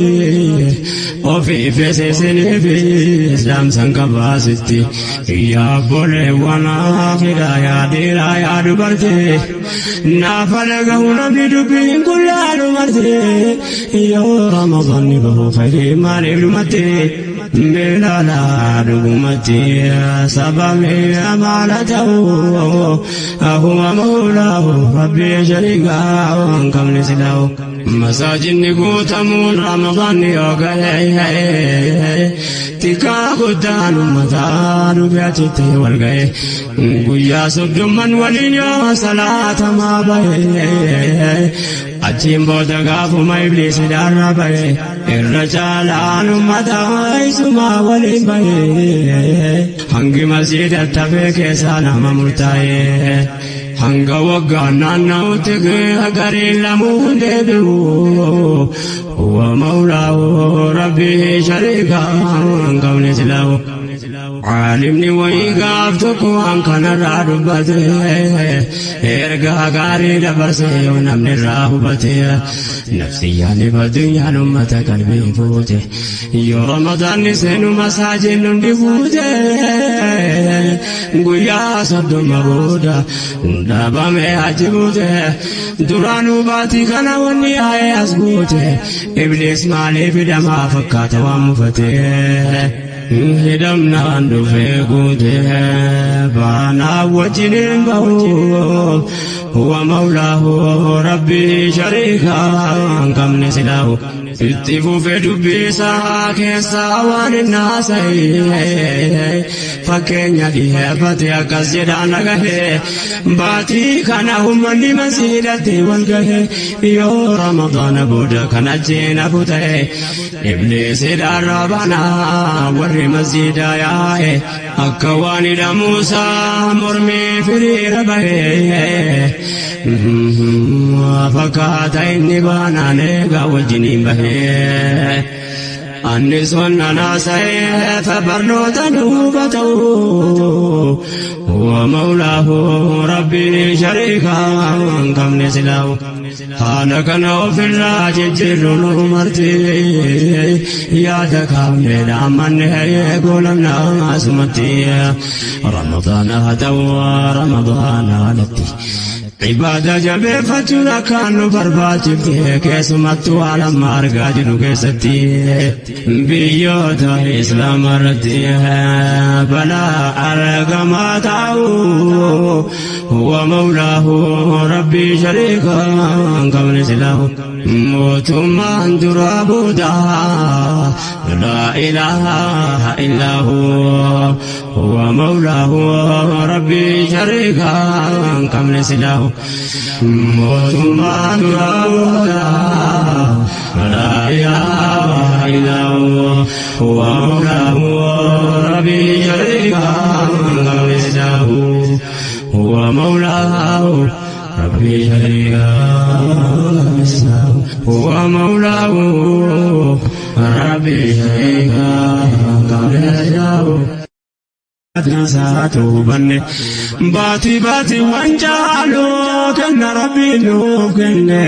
ofii feesisanii fi islaamsan qabaasitti. Yaa obboleewwan akhiraa yaa dhiiraa yaa dubartii naafa dhagahu namni dubbiin kun laalu marti. Yoo Ramadaanni bahu khayrii maaliif dhumatti? Beelaalaa dhugumatti sababni amaala ta'u. Huwa mawlaahu rabbii shariikaa hin qabne silaa'u. Masaajidni guutamuun Ramadaanni yoo gahe xiqqaa guddaan uummataa dhufe achitti wal ga'e. Guyyaa 30 waliin yoo salaatamaa bahe achiin booda gaafuma ibliisi daarra bahe irra caalaan uummataa isumaa waliin bahe. Hangi masjiidatti hafee keessaa nama murtaa'e. Hanga waggaan naanna'utti gariin lamuun deebi'u. Huwa mawlaahu rabbii shariikaa hin qabne silaa'u. Caalimni wayii gaaf tokko waan kanarraa dubbate, ergaa gaarii dabarse yoo namni irraa hubate. Nafsiyyaan addunyaan ummata qalbii fuute, yoo Ramadaanni seenu masaajin hundi fuute. Guyyaa 30 booda dhaabame achi buute. Duraanuu baatii kana wanni yaa'ee as guute, Ibliis maaliif hidhamaa fakkaata waan mufate? Hidhamnaan dhufee guute, baanaa wajjiniin bahu. Huwa mawlaahu rabbii shariikaa hin qabne silaahu. Itti fufee dubbii isaa keessaa waan hin haasa'e fakkeenya dhiyeeffate, akkas jedhaan dhagahe: baatii kana uummanni masiidhatti wal gahe, yoo Ramadaana booda kan ajjeen hafu ta'e, Ibliisidhaan rabanaa warri masjiida yaa'e akka waan hidhamuusaa mormii firiira bahe fakkaata. Inni baanaan eegaa wajjiniin bahee. Anni sonnan haasa'eef barnoota duuba ta'u. Huwa mawlaahu rabbii shariikaa hin qabne silaahu. Haala kana ofirraa jijjiirru nu marti, yaada kaafne dhaammanne goolamna asumatti. Ramadaana haa ta'u, Ramadaana alatti. Ibaada jabeeffachuun akkaan nu barbaachifte, keessumattuu haala amma argaa jirru keessatti biyyoota Islaamaa irratti balaa argamaa ta'u. Huwa mawlaahu rabbii shariikaa hin qabne silaahu. Mootummaan duraa booda laa ilaaha illaa hu. Huwa mawlaahu rabbii shariikaa hin qabne silaahu. Mootummaan duraa booda laa ilaaha illaa hu. Huwa mawlaahu rabbii shariikaa hin qabne silaahu. Huwa mawlaahu rabbii shariikaa هو مولاه ربي شريكا قبل Hubanne baatii baatii waan caalu kenna rabbiin nuuf kenne,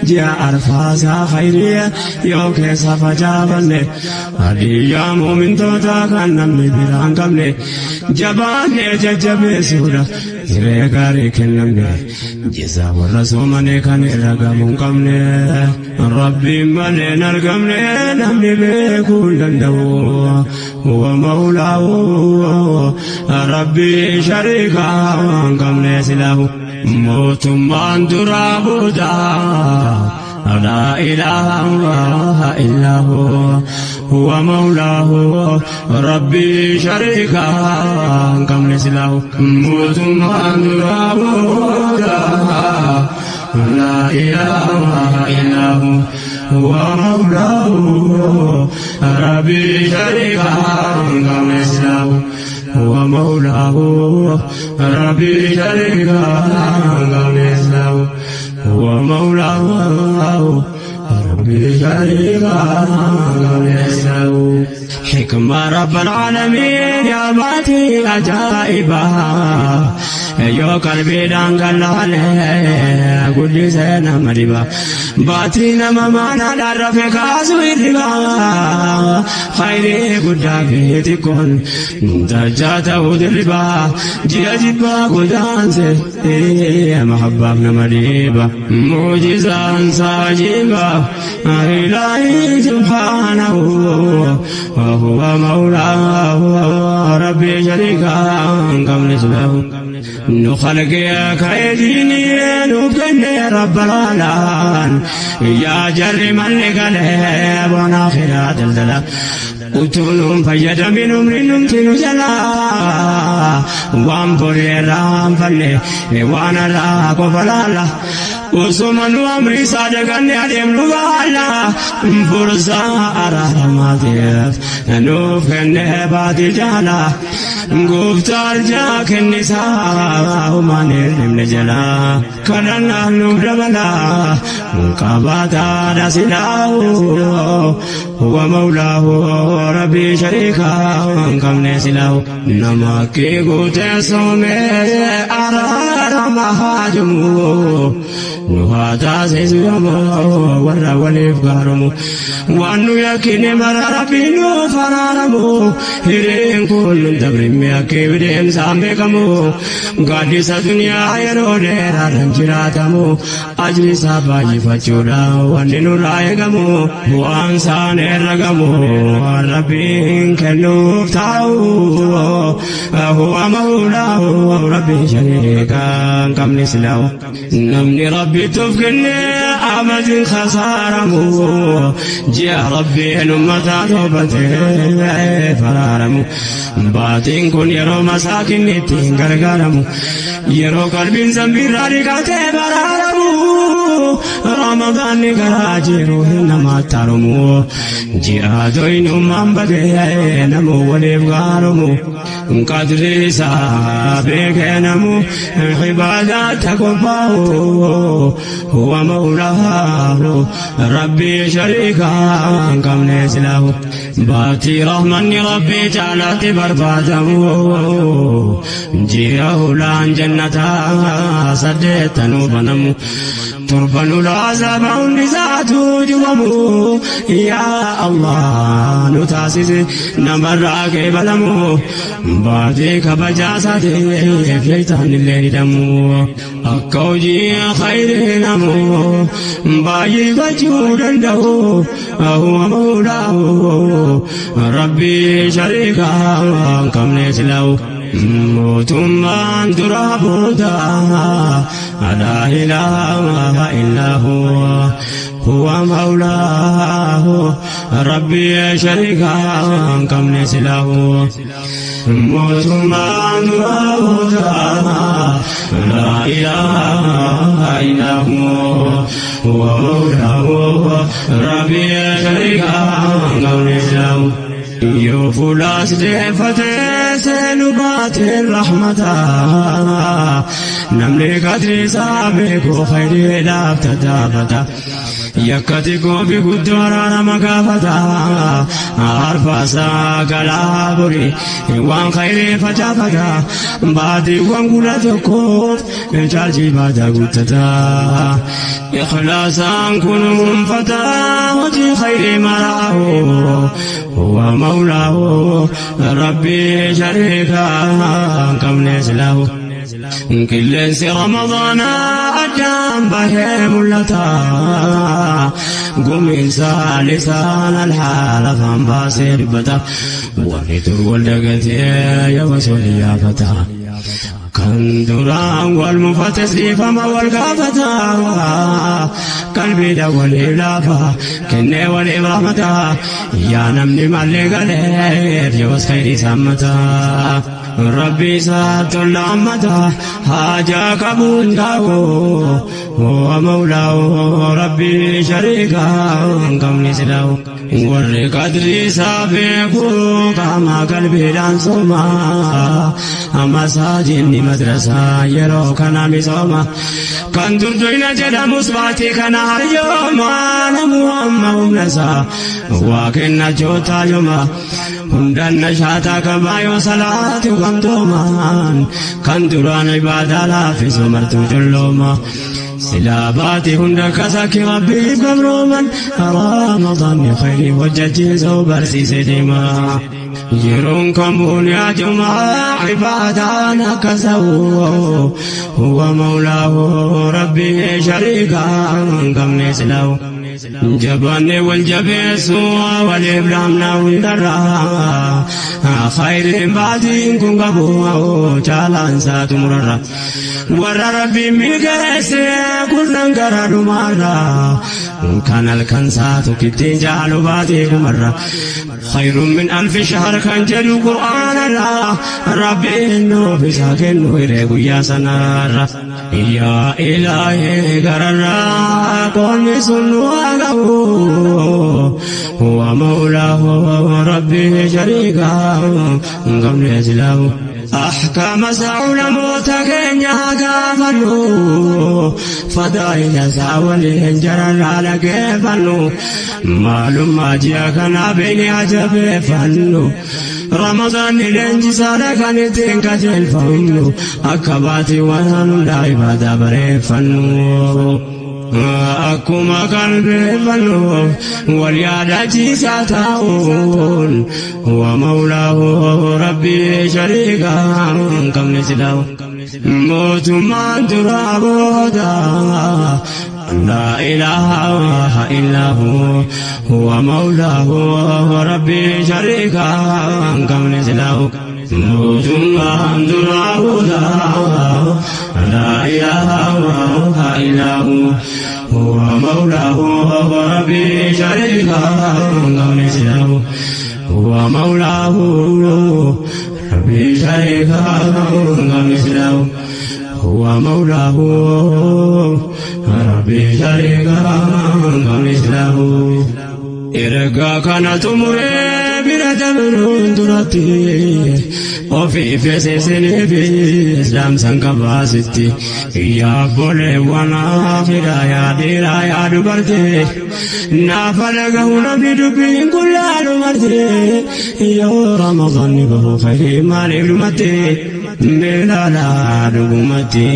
ji'a arfaasaa khayriya yoo keessa facaafanne. Hadiyyaa muumintoota kan namni biraan qabne, jabaanne jajjabeessuudha hiree gaarii kennamne. Jizaa warra soomane kan irra gamuu hin qabne, rabbiin malee hin argamne, namni beekuu hin danda'u. Huwa mawlaahu rabbii shariikaa hin qabne silaahu. Mootummaan duraa booda laa ilaaha illaa hu. Huwa mawlaahu rabbii shariikaa hin qabne silaahu. Mootummaan duraa booda laa ilaaha illaa hu. Huwa mawlaahu rabbii shariikaa hin qabne silaahu. هو مولاه ربي شريكا قبل. هو مولاه ربي شريكا قبل. حكمة رب العالمين يا باتي عجائبا، yoo qalbiidhaan gallaale guddisee nama dhiba. Baatii nama maanaadhaan rafe kaasu hirriba, khayrii guddaa fi xiqqoon dachaa ta'uu dirriba. Ji'a jibbaa godaanse mahabbaaf nama dhiiba, muujizaan saajiba. Ilaahi subhaanahu وهو مولاه ربي شريكا قبل سلاه. Nu khalqee ka'eediini nu kenne rabba laalaan, yaa jarri malli galee bona akhiraa daldala. Utuu nuun fayyadamin umri numti nu jalaa, waan boreerraa hanfanne waan irraa qofa laalla. Osuma nu amri isaa daganne adeemnu baala, fursaa araaramaatiif nuuf kenne baatii jaala. Gooftaa arjaa kennisaa humaan hirribne jalaa kadhannaan nuuf dabalaa qabaataadha silaahu huwa mawlaahu rabbii shariikaa hin qabne silaahu nama kee guutee soomee araarama haajumu nu haa taasisu yomoo warra waliif gaaromu waan nu yakkine mara rabbii nuuf araaramu hireen kun nun dabrimme akka bideemsaan beekamu gaaddisa duniyaa yeroo dheeraadhaan jiraatamu ajri isaa baay'ifachuudhaan wanni nurraa eegamu bu'aan isaan herragamu waan rabbiin kennuuf taa'u huwa mawlaahu rabbii shariikaa hin qabne silaahu namni rabbi kenne abadin khasaaramu ji'a rabbiin ummataa toobatee faraaramu baatiin kun yeroo masaakinni ittiin gargaaramu yeroo qalbiin zambiirraa dhiqatee baraaramu ramadaanni garaa jiru hin namaatti haromu ji'a doyinummaan badee namuu waliif gaaromu qadri isaa beekee namu ibaadaatti qophaa'u huwa mawlaahu rabbii shariikaa hin qabne silaahu baatii rahmanni rabbii caalaatti barbaadamu ji'a hulaan jannataa saddeettanuu banamu torban ulaa azaaba hundi isaatu jubamu yaa Allah nu taasise namarraa qeebalamu baatii kabajaa isaatiif shaytaan illee hidhamu akka hojii khayrii namu baay'ifachuu danda'u huwa mawlaahu rabbii shariikaa hin qabne silaahu mootummaan dura booda laa ilaaha illaa huwa huwa mawlaahu rabbii shariikaa hin qabne silaahu mootummaan dura booda laa ilaaha illaa huwa huwa mawlaahu rabbii shariikaa hin qabne silaahu yoo fuulaas deeffatee seenu baateen rahmataa namni qadri isaa beeku khayriidhaaf tattaafata yakkati goofi guddoo araarama gaafata arfaasaa galaa bori waan khayrii facaafata baatiiwwan kudha tokkoof chaarjii baataa guuttata ikhlaasaan kunuunfata hojii khayrii maraahu huwa mawlaahu rabbii shariikaa hin qabne silaahu qilleensi ramadaana addaan bahee mul'ata gumiinsa lisaan alhaala afaan baasee dubbata warri dur wal dagatee yoo sol yaafata kan duraan wal mufates dhiifama wal gaafata qalbiidha waliif laafa kennee waliif rahmata yaa namni mallee galeef yoos khayrii sammata rabbi isaa tola ammata haajaa qabuun taa'u huwa mawlaahu rabbii shariikaa hin qabne silaahu warri qadri isaa beeku qaama qalbiidhaan sooma masaajinni madrasaa yeroo kana misooma kan durduina jedhamus baatii kana haryooma namu amma humna isaa waa kennachootaa yooma hundaan nashaataa qabaa yoo salaatu gamtoomaan kan duraan ibaadaa laaffisu martuu collooma silaa baatii hunda kasakki rabbiif gabrooman ramadaanni khayrii hojjechiisuu barsiise deema yeroon kamuun yaa jumaa ibaadaan akka sa'u huwa mawlaahu rabbii shariikaa hin qabne silaahu jabaanne wal jabeessu waliif dhaamna hundarraa khayriin baatiin kun qabu caalaan isaa xumurarra warra rabbiin milkeesse kurnan gara dhumaarra kan halkan isaa tokkittiin jaalu baatii kumarra خير من ألف شهر كان جدو قرآن الله ربي إنه بساكن ويريق يا سنار يا إلهي قرر قول سنوار ga'u. Huwa mawlaahu rabbii shariika hin qabne silaahu. Ahkaama isaa ulamoota keenya gaafannu fadaa'ila isaa waliin jararraa dhageeffannu maalummaa ji'a kanaa beeknee ajabeeffannu. Ramadaanni leenjisaadha kan ittiin qajeelfamnu akka baatiiwwan hundaa ibaadaa bareeffannu. Akkuma qalbeeffannu wal yaadachiisaa taa'uun wa mawlaahu rabbii shariika hin qabne silaahu. Mootummaan duraa booda laa ilaaha illaa hu huwa mawlaahu rabbii shariika hin qabne silaahu. Mootummaan duraa booda laa ilaaha illaa hu huwa mawlaahu rabbii shariika hin qabne silaahu. Huwa mawlaahu rabbii shariika hin qabne silaahu. Huwa mawlaahu rabbii shariika hin qabne silaahu. Ergaa kana xumuree bira dabruun duratti ofii feesisiniifis dhaamsan qabaasitti yaa obboleewwan akhiraa yaa dhiiraa yaa dubartii naafa dhagahu namni dubbiin kun laalu marti yoo ramadaanni bahu khayrii maaliif dhumatti miilaalaa dhugumatti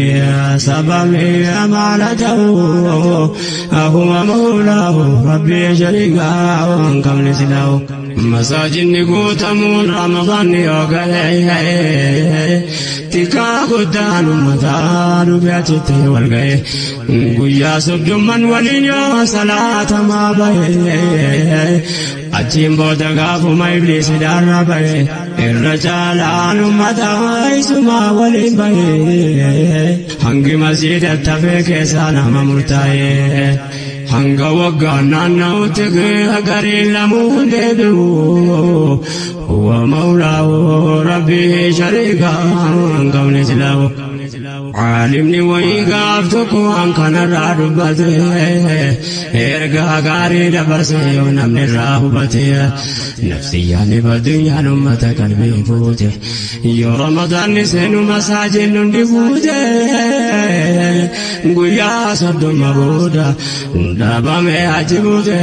sababni maala ta'u huwa mawlaahu rabbii shariikaa hin qabne silaahu. Masaajidni guutamuun ramadaanni yoo gahe xiqqaa guddaan uummataa dhufe achitti wal gahe guyyaa soddomman waliin yoo salaatamaa bahe achiin booda gaafuma ibliis hidhaarra bahe irra caalaan uummataa isumaa waliin bahe hangi masjiidatti hafee keessaa nama murtaa'e. Hanga waggaan naanna'utti gariin lamuun deebi'u. Huwa mawlaahu rabbii shariika hin qabne silaahu. Caalimni wayii gaaf tokko waan kanarraa dubbate ergaa gaarii dabarse yoo namni irraa hubate nafsiyyaan addunyaan ummata qalbii fuute yoo ramadaanni seenu masaajidni hundi guute guyyaa soddoma booda dhaabame achi buute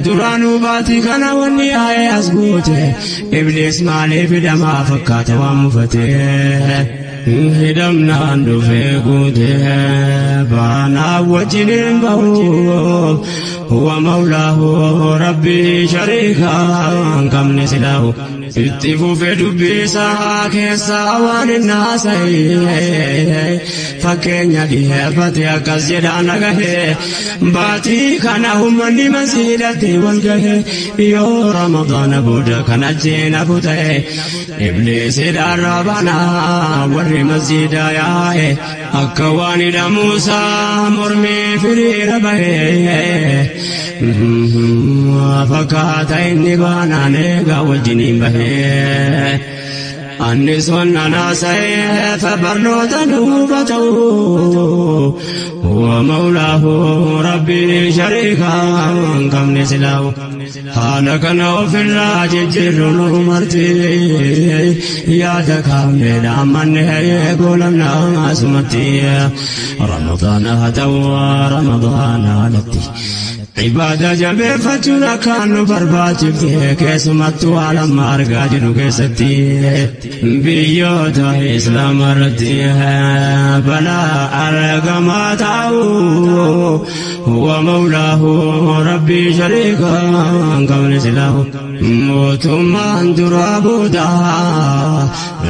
duraanuu baatii kana wanni yaa'ee as guute ibliis maaliif hidhamaa fakkaata waan mufate. Hidhamnaan dhufee guute baanaa wajjiniin bahu huwa mawlaahu rabbii shariika hin qabne silaahu. Itti fufee dubbii isaa keessaa waan hin haasa'e fakkeenya dhiyeeffate akkas jedhaan dhagahe baatii kana uummanni masiidhatti wal gahe yoo ramadaana booda kan ajjeen hafu ta'e ibliisidhaan banaa warri masjiida yaa'e akka waan hidhamuusaa mormii firiira bahe fakkaata inni baanaan eegaa wajjiniin bahe. Anni sonnan haasa'eef barnoota nuufa ta'u huwa mawlaahu rabbii shariika hin qabne silaahu. Haala kana ofirraa jijjiirru nu marti yaada kaafne dhaammanne goolamna asumatti ramadaana haa ta'u ramadaana alatti. Ibaada jabeeffachuun akkaan nu barbaachifte keessumattuu haala amma argaa jirru keessatti biyyoota islaama irratti balaa argamaa ta'u huwa mawlaahu rabbii shariika hin qabne silaahu. Mootummaan duraa booda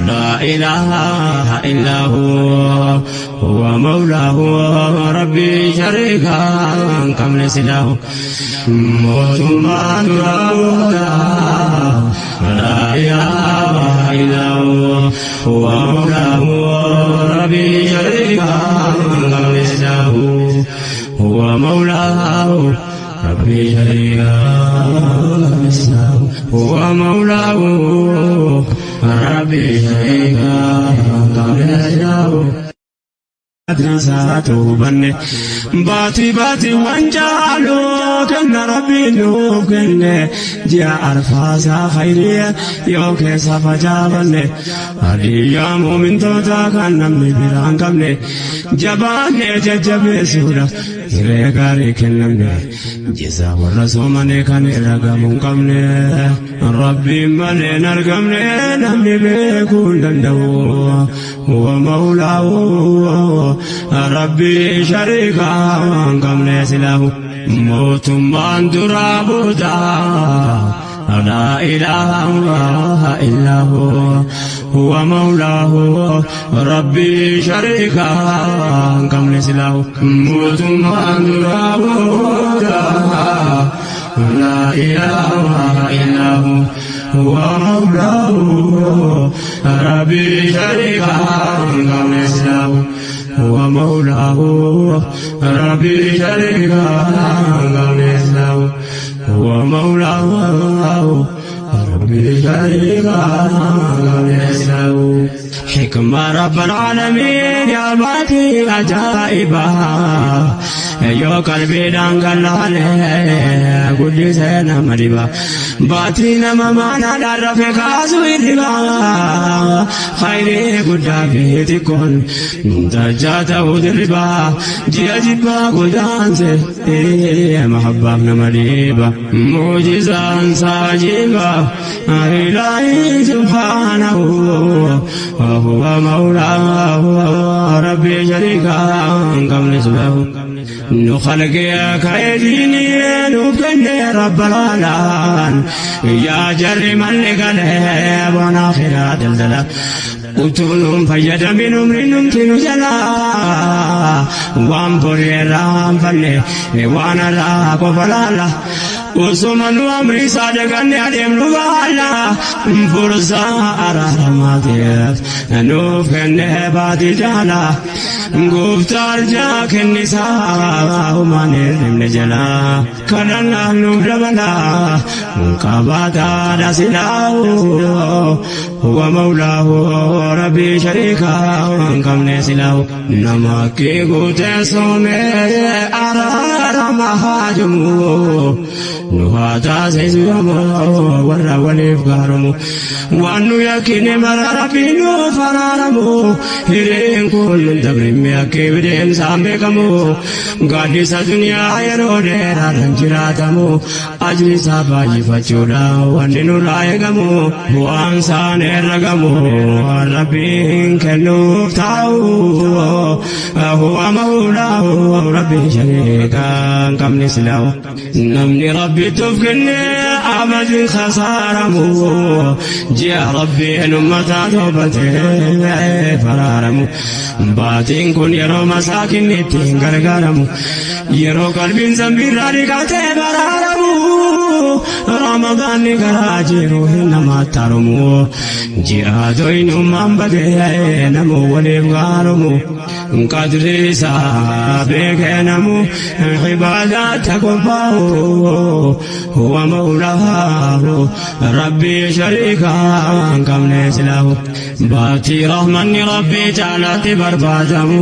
laa ilaaha illaa hu huwa mawlaahu rabbii shariika hin qabne silaahu. Mootummaan duraa booda laa ilaaha illaa hu huwa mawlaahu rabbii shariika hin qabne silaahu. Huwa mawlaahu rabbii shariika huwa mawlaahu rabbii shariika hin qabne silaahu. Qadri isaatu hubanne. Baatii baatii waan caalu kenna Rabbiin nuuf kenne, ji'a arfaasaa khayriya yoo keessa facaafanne, hadiyyaa muumintoota kan namni biraan qabne, jabaanne jajjabeessuudha hiree gaarii kennamne, jisa warra soomane kan irra gamuu hin qabne, Rabbiin malee hin argamne, namni beekuu hin danda'u. Huwa mawlaahu, Rabbii shariikaa hin qabne silaahu. Mootummaan duraa booda laa ilaaha illaa huwa mawlaahu, Rabbii shariikaa hin qabne silaahu. Mootummaan duraa booda laa ilaaha illaa huwa mawlaahu, Rabbii shariikaa hin qabne silaahu. هو مولاه، ربي شريكا قبل، هو مولاه، ربي شريكا قبل. حكمة رب العالمين يا باتي عجائبا، yoo qalbiidhaan gallaale guddisee nama dhiba. Baatii nama maanaadhaan rafe kaasu hirriba, khayrii guddaa fi xiqqoon dajjaa ta'uu dirriba. Ji'a jibbaa godaanse mahabbaaf nama dhiiba, muujizaan saajiba. Ilaahi subhaanahu, huwa mawlaahu, Rabbii shariikaa hin qabne subhaanahu. Nu khalqee ka'eediini nu kenne rabbalaalaan, yaa jarri malli galee bona akhiraa daldala, utuu nuun fayyadamin umri numti nu jalaa, waan borii irraa hanfanne waan irraa qofa laala. Osuma nu amri isaa daganne adeemnu baala, fursaa araaramaatiif nuuf kenne baatii jaala. Gooftaa arjaa kennisaa humaan hirribne jalaa, kadhannaan nuuf dabala qabaataadha silaahu. Huwa mawlaahu, Rabbii shariikaa hin qabne silaahu. Nama kee guutee soomee araarama haajumu nu haa taasisu warra waliif gaarumu. Waan nu yakkine mara Rabbiin nuuf araaramu. Hireen kun nun dabrimme akka bideensaan beekamu, gaaddisa duniyaa yeroo dheeraadhaan jiraatamu, ajri isaa baay'ifachuudha wanni nurraa eegamu. Bu'aan isaan herregamu Rabbiin kennuuf taa'u. Huwa mawlaahu, Rabbii shariikaa hin qabne silaahu. Namni Rabbitti of kenne abadin khasaaramu, ji'a Rabbiin ummataa toobatee faraaramu. Baatiin kun yeroo masaakinni ittiin gargaaramu, yeroo qalbiin zambiirraa dhiqatee baraaramu, Ramadaanni karaa jiru hin namaatti harumu, ji'a doyinummaan badee namu waliif gaarumu, qadri isaa beekee namu ibaadaatti qophaa'u. Huwa mawlaahu, Rabbii shariikaa hin qabne silaahu. Baatii rahmanni Rabbii caalaatti barbaadamu,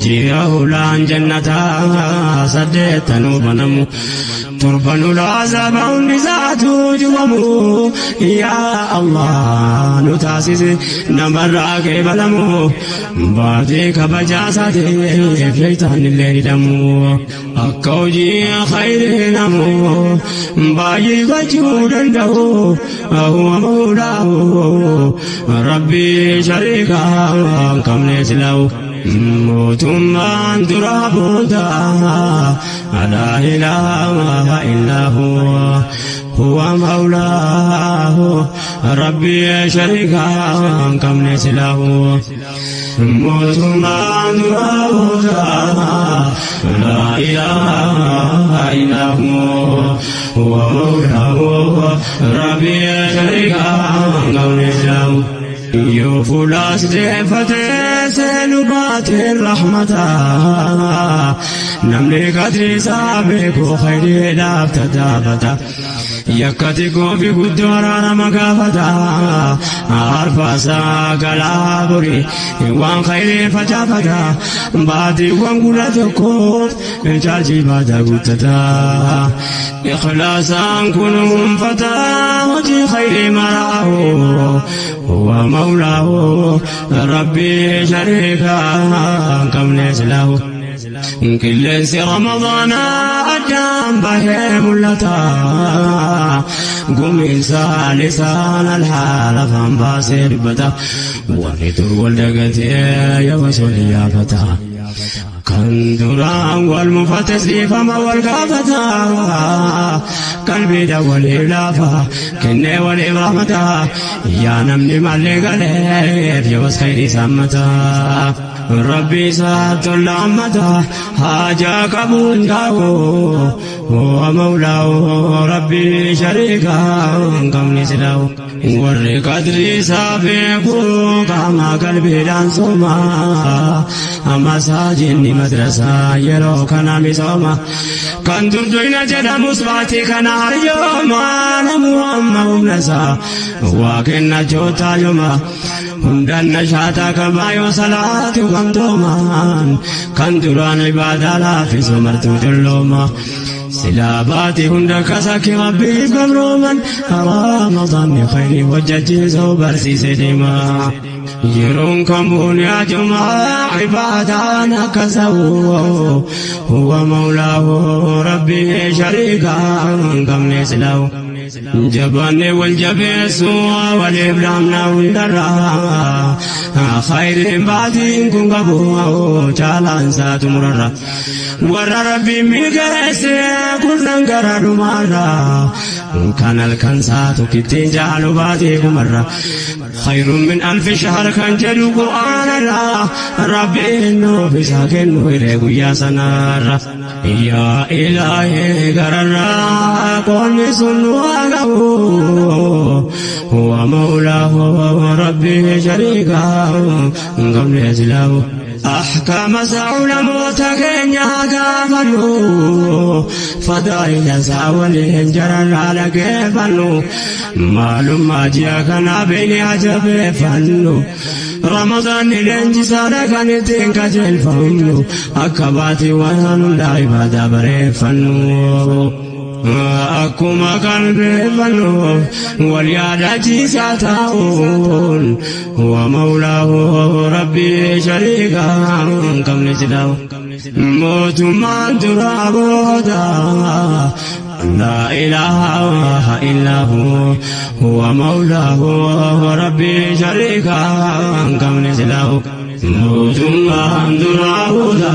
ji'a hulaan jannataa saddeettanuu banamu, torban ulaa azaaba hundi isaatu jubamu. Yaa Allah, nu taasise namarraa qeebalamu. Baatii kabajaa isaatiif shaytaan illee hidhamu, akka hojii khayrii namu baay'ifachuu danda'u. Huwa mawlaahu, Rabbii shariikaa hin qabne silaahu. Mootummaan duraa booda laa ilaaha illaa huwa mawlaahu, Rabbii shariikaa hin qabne silaahu. Mootummaan duraa booda laa ilaaha illaa huwa mawlaahu, Rabbii shariikaa hin qabne silaahu. Yoo fuulaas deeffatee seenu baateen rahmataa, namni qadri isaa beeku khayriidhaaf tattaafata. Yakkati koofi guddoo araarama gaafata. Arfaasaa galaa borii waan khayrii facaafata. Baatiiwwan gula tokkoof chaarjii baata guuttata. Ikhlaasaan kunuunfata hojii khayrii maraahu. Huwa mawlaahu rabbii shariikaa hin qabne silaahu. Qilleensi Ramadaanaa addaan bahee mul'ata. Gumiinsa lisaan alhaala afaan baasee dubbata. Warri dur wal dagatee yeroo sol yaafata. Kan duraan wal mufates dhiifama wal gaafata. Qalbiidha waliif laafa kennee waliif rahmata. Yaa namni mallee galeef yoos khayrii saammata. Rabbi isaa tola ammata haajaa qabu hundaa'u. Huwa mawlaahu rabbi shariikaa hin qabne silaa'u. Warri qadrii isaa beeku qaama qalbiidhaan sooma. Masaajinni madrasaa yeroo kana misooma. Kan durduina jedhamus baatii kana haryooma. Namu amma humna isaa waa kenna jootaa yooma. Hundaan nashaataa qabaa yoo salaatu gamtoomaan. Kan duraan ibaadaa laaffisu martuu tullooma. Silaa baatii hunda kasakki rabbiif gabrooman. Ramadaanni khayrii hojjechiisuu barsiise deema. Yeroon kamuun yaa jumaa ibaadaan akka sa'u. Huwa mawlaahu rabbii shariikaa hin qabne silaa'u. Jabaanne wal jabeessu waliif laamna hundarra. Khayriin baatiin kun qabu caalaan isaa xumurarra. Warra rabbiin milkeesse kurnan gara dhumaarra. Kan halkan isaa tokkittiin jaalu baatii kumarra. Khayrun min alfi shahr kan jedhu Qur'aanarra. Rabbiin nuuf isaa kennu hiree guyyaa sanarra. Yaa Ilaahii gararraa qoonni sun nu haa ga'u. Huwa mawlaahu rabbii shariikaa hin qabne silaahu. Ahkaama isaa ulamoota keenya gaafannu. Fadaa'ila isaa waliin jararraa dhageeffannu. Maalummaa ji'a kanaa beeknee ajabeeffannu. Ramadaanni leenjisaadha kan ittiin qajeelfamnu. Akka baatiiwwan hundaa ibaadaa bareeffannu. Akkuma qalbeeffannu wal yaadachiisaa taa'uun. Huwa mawlaahu rabbii shariikaa hin qabne silaa'u. Mootummaan duraa booda laa ilaaha illaa hu. Huwa mawlaahu rabbii shariikaa hin qabne silaa'u. Mootummaan duraa booda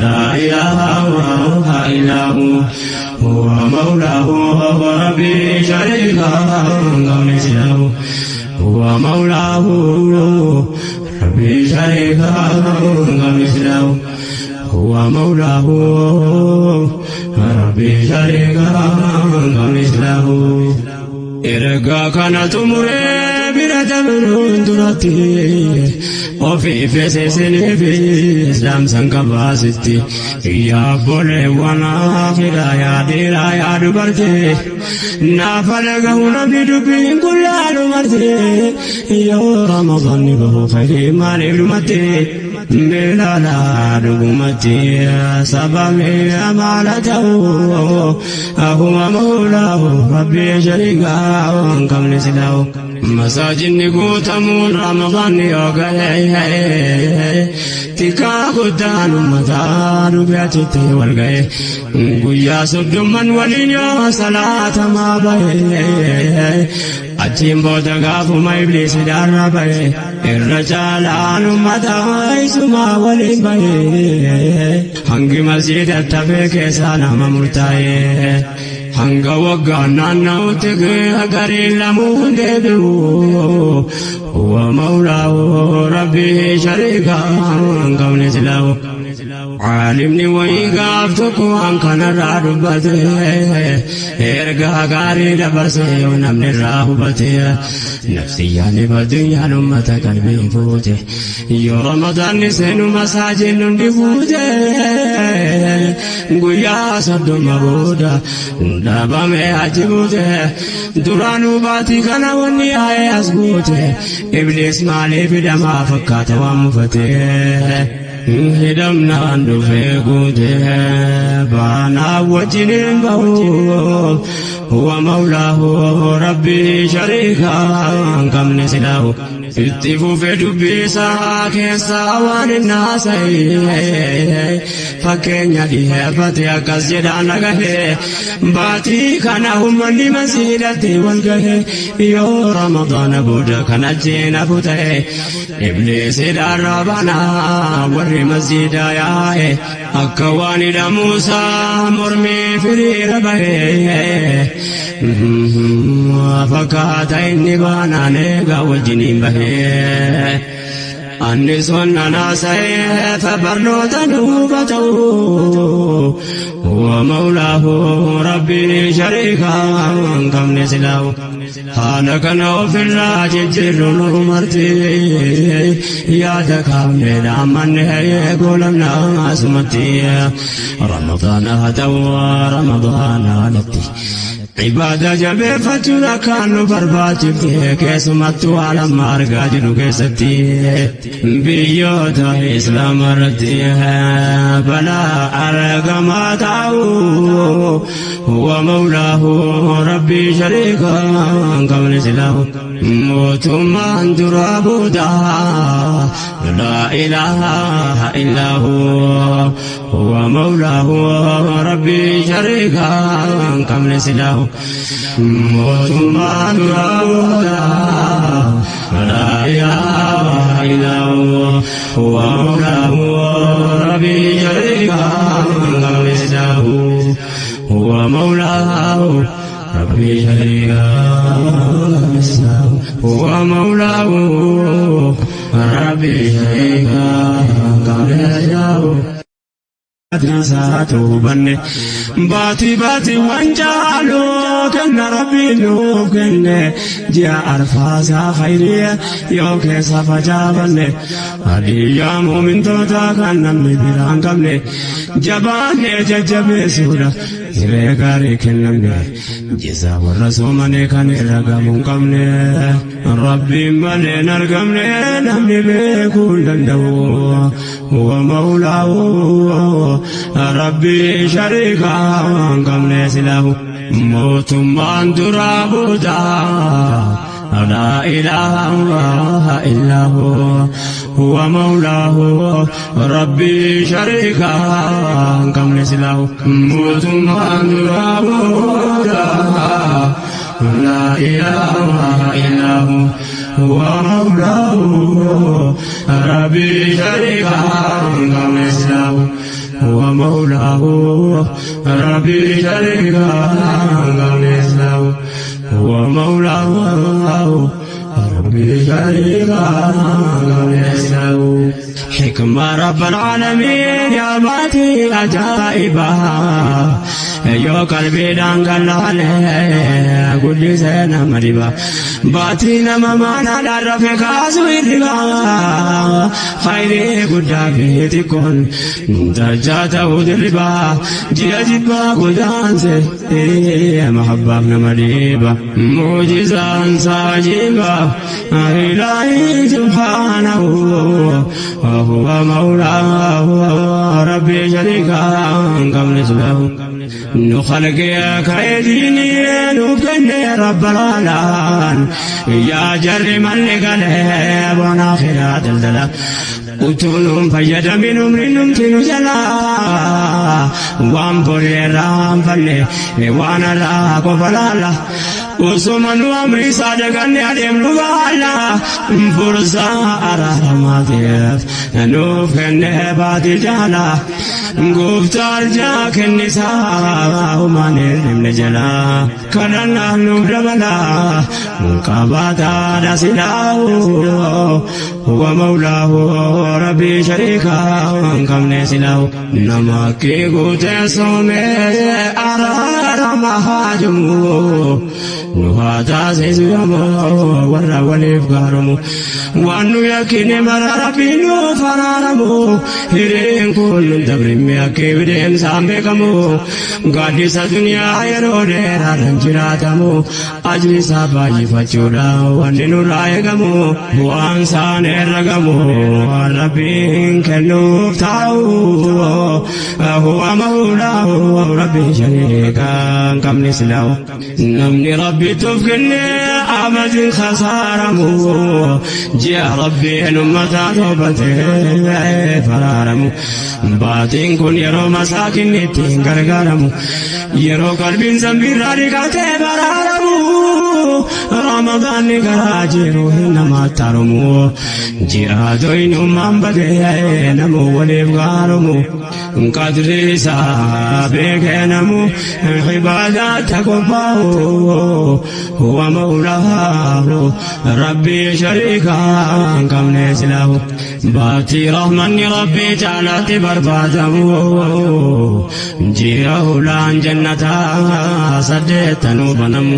laa ilaaha illaa hu. Huwa mawlaahu rabbii shariikaa hin qabne silaa'u. Huwa mawlaahu rabbii shariikaa hin qabne silaa'u. Huwa mawlaahu rabbii shariikaa hin qabne silaa'u. Ergaa kana xumuree bira dabruun duratti ofii feesisanii fi islaamsan qabaasitti. Yaa obboleewwan akhiraa yaa dhiiraa yaa dubartii naafa dhagahu namni dubbiin kun laalu marti. Yoo Ramadaanni bahu khayrii maaliif dhumatti? Beelaalaa dhugumatti sababni amaala ta'u. Huwa mawlaahu rabbii shariikaa hin qabne silaa'u. Masaajinni guutamuun Ramadaanni yoo gahe tikaa guddaan uummataa dhufee achitti wal gahe. Guyyaa soddomman waliin yoo salaatamaa bahe achiin booda gaafuma ibliisi daarra bahe irra caalaan uummataa isumaa waliin bahe. Hangi masjiidatti hafee keessaa nama murtaa'e. Hanga waggaan naanna'utti gariin lamuun deebi'u. Huwa mawlaahu rabbii shariikaa hin qabne silaa'u. Caalimni wayii gaaf tokko waan kanarraa dubbate, ergaa gaarii dabarse yoo namni irraa hubate. Nafsiyyaan addunyaan ummata qalbii fuute, yoo Ramadaanni seenu masaajin hundi fuute. Guyyaa 30 booda dhaabame achi buute. Duraanuu baatii kana wanni yaa'ee as guute, Ibliis maaliif hidhamaa fakkaata waan mufate? Hidhamnaan dhufee guute, baanaa wajjiniin bahu. Huwa mawlaahu rabbii shariikaa hin qabne silaahu. Itti fufee dubbii isaa keessaa waan hin haasa'e fakkeenya dhiheeffate, akkas jedhaan dhagahe: baatii kana uummanni masiidhatti wal gahe, yoo Ramadaana booda kan ajjeen hafu ta'e, Ibliisidhaan rabanaa warri masjiida yaa'e akka waan hidhamuusaa mormii firiira bahe fakkaata, inni baanaan eegaa wajjiniin bahee. Anni sonnan haasa'eef barnoota duuba ta'u, huwa mawlaahu rabbii shariikaa hin qabne silaahu. Haala kana ofirraa jijjiirru nu marti, yaada kaafne dhaammanne goolamna asumatti. Ramadaana haa ta'u, Ramadaana alatti ibaada jabeeffachuun akkaan nu barbaachifte, keessumattuu haala amma argaa jirru keessatti biyyoota Islaama irratti balaa argamaa ta'u. Huwa mawlaahu rabbii shariikaa hin qabne silaahu. Mootummaan duraa booda laa ilaaha illaa hu, huwa mawlaahu rabbii shariikaa hin qabne silaahu. Mootummaan duraa booda laa ilaaha illaa hu, huwa mawlaahu rabbii shariikaa hin qabne silaahu. Huwa mawlaahu rabbii shariikaa هو مولاه ربي شريكا قبل. Hubanne baatii baatii waan caalu kenna rabbiin nuuf kenne, ji'a arfaasaa khayriya yoo keessa facaafanne. Hadiyyaa muumintoota kan namni biraan qabne, jabaanne jajjabeessuudha hiree gaarii kennamne. Jizaa warra soomane kan irra gamuu hin qabne, rabbiin malee hin argamne, namni beekuu hin danda'u. Huwa mawlaahu rabbii shariikaa hin qabne silaahu. Mootummaan duraa booda laa ilaaha illaa hu, huwa mawlaahu rabbii shariikaa hin qabne silaahu. Mootummaan duraa booda laa ilaaha illaa hu, huwa mawlaahu rabbii shariikaa hin qabne silaahu. هو مولاه ربي شريكا قبل، هو مولاه ربي شريكا قبل. حكمة رب العالمين يا باتي عجائبا، yoo qalbiidhaan gallaale guddisee nama dhiba. Baatii nama maanaadhaan rafe kaasu hirriba, khayrii guddaa fi xiqqoon dachaa ta'uu dirriba. Ji'a jibbaa godaanse mahabbaaf nama dhiiba, muujizaan saajiba. Ilaahi subhaanahu, huwa mawlaahu rabbii shariikaa hin qabne subhaanahu. Nu khalqee ka'ee nu kenne rabbalaalaan, yaa jarri malli galee bona akhiraa daldala, utuu nuun fayyadamin umri numti nu jalaa, waan boreerraa hanfanne waan irraa qofa laala. Osoma nu amri isaa daganne adeemnu baala fursaa araaramaatiif nuuf kenne baatii jaala gooftaa arjaa kennisaa humaan hirribne jala kadhannaa nuuf dabala qabaataadha silaahu huwa mawlaahu rabbii shariikaa hin qabne silaahu nama kee guutee soomee araarama haajumu nu haa taasisu yomoo warra waliif gaaromu waan nu yakkine mara rabbii nuuf araaramu hireen kun nun dabrimme akka bideensaan beekamu gaaddisa duniyaa yeroo dheeraadhaan jiraatamu ajri isaa baay'ifachuudha wanni nurraa eegamu bu'aan isaan herragamu waan rabbiin kennuuf taa'u huwa mawlaahu rabbii shariikaa hin qabne silaahu namni rabbi tuuf kenne abadin khasaaramu ji'a rabbiin ummataa toobatee faraaramu baatiin kun yeroo masaakinni ittiin gargaaramu yeroo qalbiin zambiirraa dhiqatee baraaramu ramadaanni garaa jiru hin namaatti haromu ji'a doyinummaan badee namuu waliif gaaromu qadri isaa beekee namu ibaadaatti qophaa'u huwa mawlaahu rabbii shariikaa hin qabne silaahu baatii rahmanni rabbii caalaatti barbaadamu ji'a hulaan jannataa saddeettanuu banamu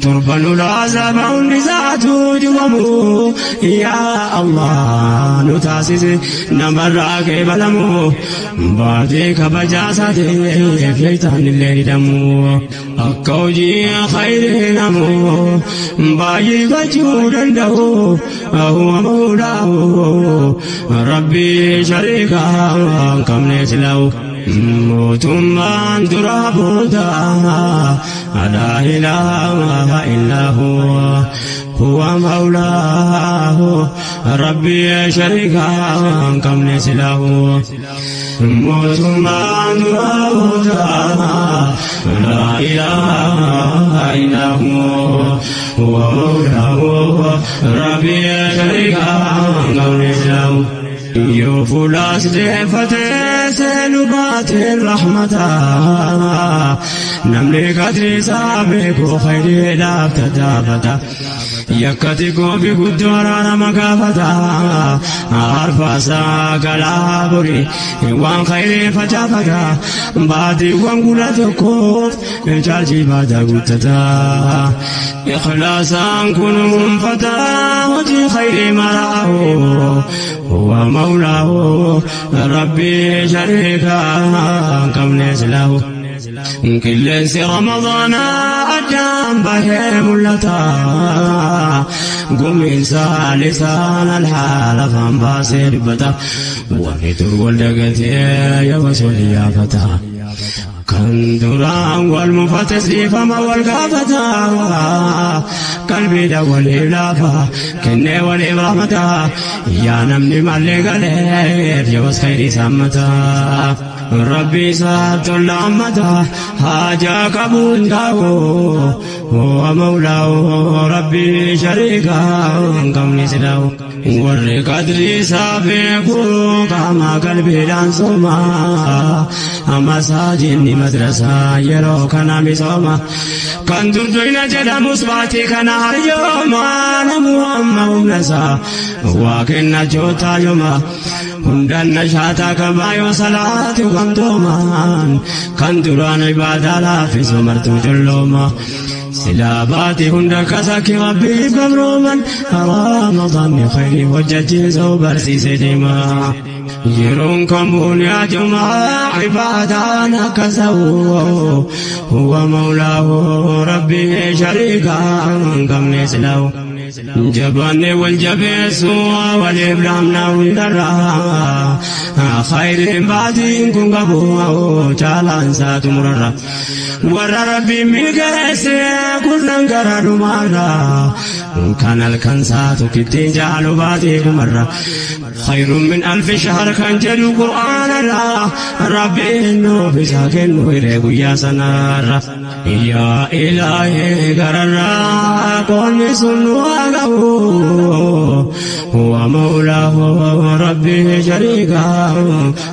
torban ulaazaba hundi isaatu jubamu yaa Allah nu taasise namarraa qeebalamu baatii kabajaa isaateef shaytaan illee hidhamu akka hojii khayrii namu baay'ifachuu danda'u huwa mawlaahu rabbii shariikaa hin qabne silaahu mootummaan dura booda laa ilaaha illaa huwa huwa mawlaahu rabbii shariikaa hin qabne silaahu mootummaan dura booda laa ilaaha illaa huwa huwa mawlaahu rabbii shariikaa hin qabne silaahu yoo fuulaas deeffatee seenu baateen rahmataa namni qadri isaa beeku khayriidhaaf tattaafata yakkati goofi guddoo araarama gaafata arfaasaa galaa bori waan khayrii facaafata baatiiwwan gula tokkoof caalchii baata guuttata ikhlaasaan kunuunfata hojii khayrii maraahu هو مولاه ربي شريكا كم له qilleensi ramadaanaa addaan bahee mul'ata gumiinsa lisaan alhaala afaan baasee dubbata warri dur wal dagatee yoo sol yaafata kan duraan wal mufates dhiifama wal gaafata qalbiidha waliif laafa kennee waliif rahmata yaa namni mallee galeef yoos khayrii sammata rabbi isaa tola ammata haajaa qabuun taa'u huwa mawlaahu rabbi shariikaa hin qabne silaa'u warri qadrii isaa beeku qaama qalbiidhaan sooma masaajinni madrasaa yeroo kana misooma kan durduina jedhamus baatii kana haryooma namu amma humna isaa waa kennachootaa yooma hundaan nashaataa qabaa yoo salaatu gamtoomaan kan duraan ibaadaa laaffisu martuu collooma silaa baatii hunda kasakki rabbiif gabrooman ramadaanni khayrii hojjechiisuu barsiise deema yeroon kamuun yaa jumaa ibaadaan akka sa'u huwa mawlaahu rabbii shariikaa hin qabne silaa'u jabaanne wal jabeessu waliif laamna hundarraa khayriin baatiin kun qabu caalaan isaa xumurarra warra rabbiin milkeesse kurnan gara dhumaarraa Kan halkan isaa tokkittiin jaalu baatee kumarra. Khayrun min alfi shahr kan jedhu Qur'aanarra. Rabbiin nuuf isaa kennu hiree guyyaa sanarra. Yaa Ilaahii gararraa qoonni sun nu haa ga'u. Huwa mawlaahu rabbii shariikaa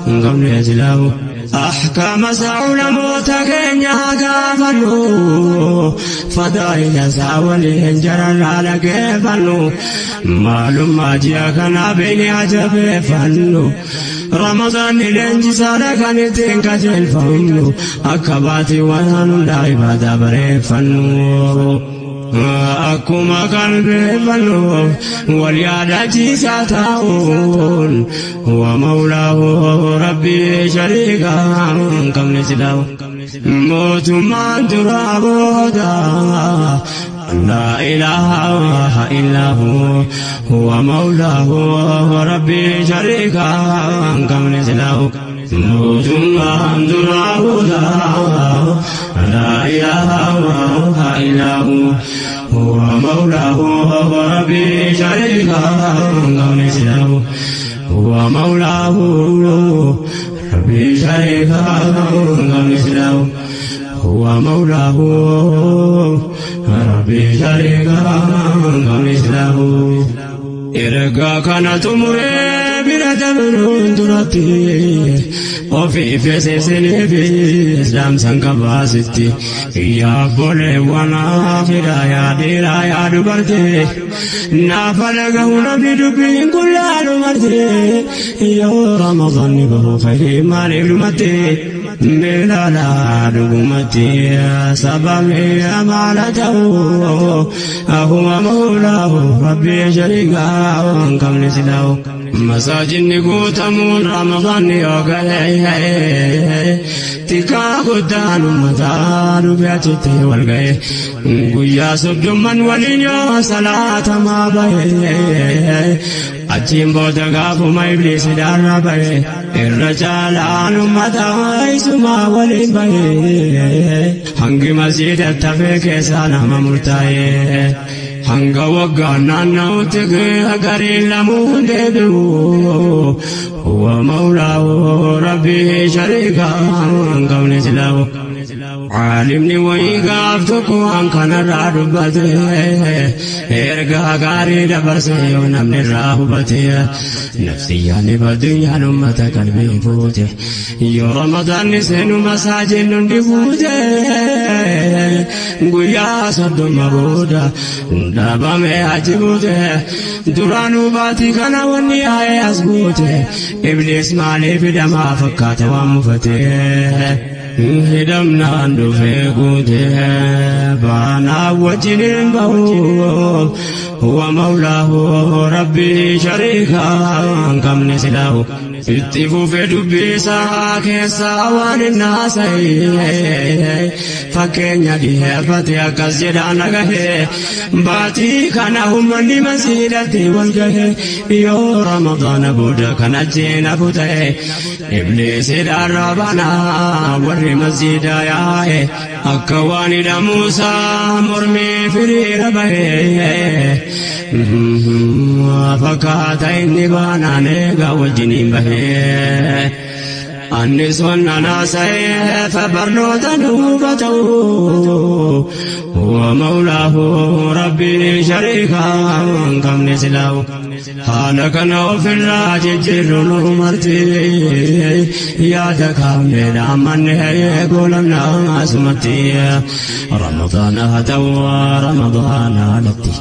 hin qabne silaahu. Ahkaama isaa ulamoota keenya haa gaafannu. Fadaa'ila isaa waliin jararraa dhageeffannu. Maalummaa ji'a kanaa beeknee haa jabeeffannu. Ramadaanni leenjisaadha kan ittiin qajeelfamnu. Akka baatiiwwan hundaa ibaadaa bareeffannu. Akkuma qalbeeffannu wal yaadachiisaa taa'uun. Huwa mawlaahu rabbii shariikaa hin qabne silaahu. Mootummaan duraa booda laa ilaaha illaa hu. Huwa mawlaahu rabbii shariikaa hin qabne silaahu. Mootummaan duraa booda laa ilaaha illaa hu. Huwa mawlaahu rabbii shariikaa hin qabne silaahu. Huwa mawlaahu rabbii shariikaa hin qabne silaahu. Huwa mawlaahu rabbii shariikaa hin qabne silaahu. Ergaa kana xumuree bira dabruun duratti ofii feesisiniifis dhaamsan qabaasitti. Yaa obboleewwan akhiraa yaa dhiiraa yaa dubartii naafa dhagahu namni dubbiin kun laalu marti. Yoo Ramadaanni bahu khayrii maaliif dhumatti? Miilaalaa dhugumatti sababni maala ta'u. Huwa mawlaahu rabbii shariikaa hin qabne silaahu. Masaajidni guutamuun Ramadaanni yoo gale xiqqaa guddaan uummataa dhufe achitti wal ga'e. Guyyaa soddomman waliin yoo salaatamaa bahe achiin booda gaafuma ibliis hidhaarra bahe irra caalaan uummataa isumaa waliin bahe hangi masjiidatti hafee keessaa nama murtaa'e. Hanga waggaan naanna'utti gariin lamuun deebi'u. Huwa mawlaahu rabbii shariikaa hin qabne silaahu. Caalimni wayii gaaf tokko waan kanarraa dubbate ergaa gaarii dabarse yoo namni irraa hubate. Nafsiyyaan addunyaan uummata qalbii fuute. Yoo Ramadaanni seenu masaajidni hundi guute. Guyyaa 30 booda dhaabame achi buute. Duraanuu baatii kana wanni yaa'ee as guute. Ibliis maaliif hidhamaa fakkaata waan mufate. Hidhamnaan dhufee guute baanaa wajjiniin bahu. Huwa mawlaahu rabbii shariikaa hin qabne silaahu. Itti fufee dubbii isaa keessaa waan hin haasa'e fakkeenya dhiyeeffate akkas jedhaan dhagahe. Baatii kana uummanni masjiidatti wal gahe yoo Ramadaana booda kan achiin hafu ta'e ibliis hidhaarraa banaa warri masjiida yaa'e akka waan hidhamuusaa mormii firiira bahe. Fakkaata inni baanaan eegaa wajjiniin bahe. Anni sonnan haasa'eef barnoota nuufa ta'u. Huwa mawlaahu rabbii shariikaa hin qabne silaahu. Haala kana ofirraa jijjiirru nu marti. Yaada kaafnee dhaammanne goolamna asumatti. Ramadaana haa ta'u Ramadaana alatti.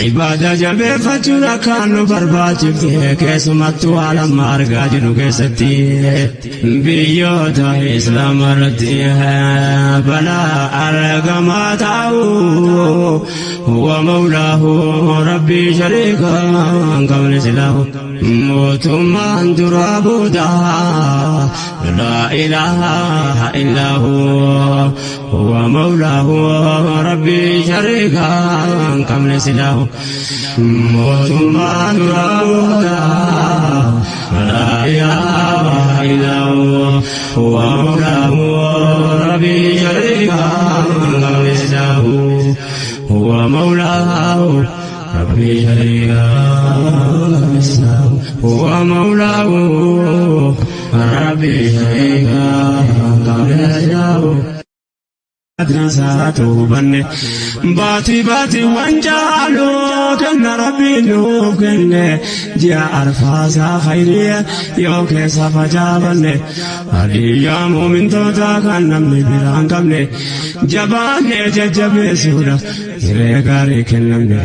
Ibaada jabeeffachuun akkaan nu barbaachifte keessumattuu haala amma argaa jirru keessatti. Biyyoota Islaamaa irratti balaa argamaa taa'u. Huwa mawlaahu rabbii shariikaa hin qabne silaahu. Mootummaan duraa booda laa ilaaha illaa hu. Huwa mawlaahu rabbii shariikaa hin qabne silaahu. Mootummaan duraa booda laa ilaaha illaa hu. Huwa mawlaahu rabbii shariikaa hin qabne silaahu. Huwa mawlaahu مولاه ربي شريكا قبل سلاه Hubanne baatii baatii waan jaaluu kenna rabbiin nuuf kenne ji'a arfaasaa khayriya yoo keessa facaafanne hadiyyaa muumintootaa kan namni biraan qabne jabaanne jajjabeessuudha hiree gaarii kennamne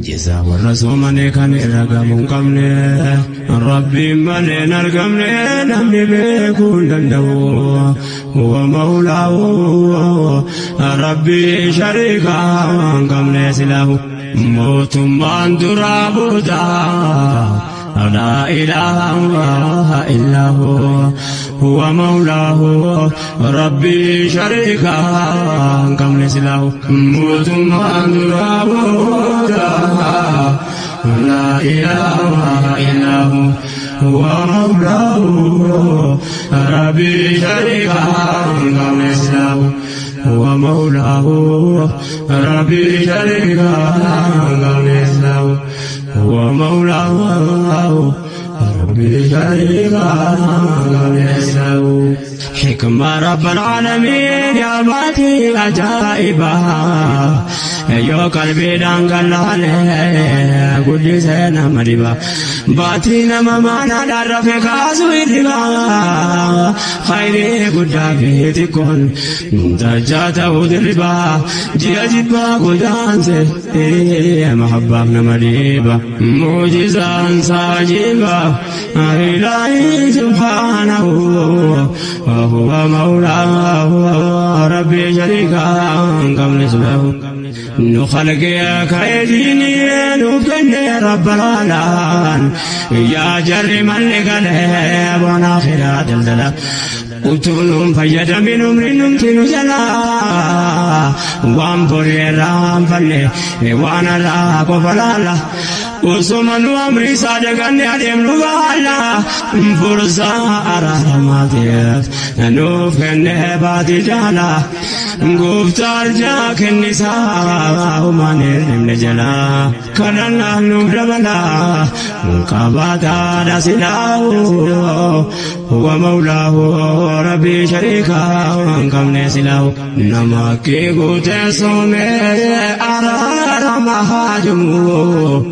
jizaa warra soomane kan irra gamuu hin qabne rabbiin malee hin argamne namni beekuu hin danda'u huwa mawlaahu rabbii shariikaa hin qabne silaahu mootummaan duraa booda laa ilaaha illaa huwa mawlaahu rabbii shariikaa hin qabne silaahu mootummaan duraa booda laa ilaaha illaa huwa mawlaahu rabbii shariikaa hin qabne silaahu هو مولاه ربي شريكا قبل هو مولاه ربي شريكا قبل حكمة رب العالمين يا باتي عجائبا yoo qalbiidhaan gallaale guddisee nama dhiba baatii nama maanaadhaan rafe kaasu hirriba khayrii guddaa fi xiqqoon dajjaa ta'uu dirriba ji'a jibbaa godaanse mahabbaaf nama dhiiba muujizaan saajiba ilaahi subhaanahu وهو مولاه ربي شريكا قبل سبحانه نخلق يا كايديني نكن رب العالمين يا جر من لقلب وناخرة دلدلا utuun fayyadamin umriin numtinu jalaa waan borii irraa hanfanne waan irraa qofa laala osoma nu amri isaa daganne adeemnu baala fursaa araaramaatiif nuuf kenne baatii jaala gooftaa arjaa kennisaa humaan hirribne jalaa kadhannaan nuuf dabalaa qabaataadha silaahu huwa mawlaahu rabbii shariikaa hin qabne silaahu nama kee guutee soomee araarama haajumu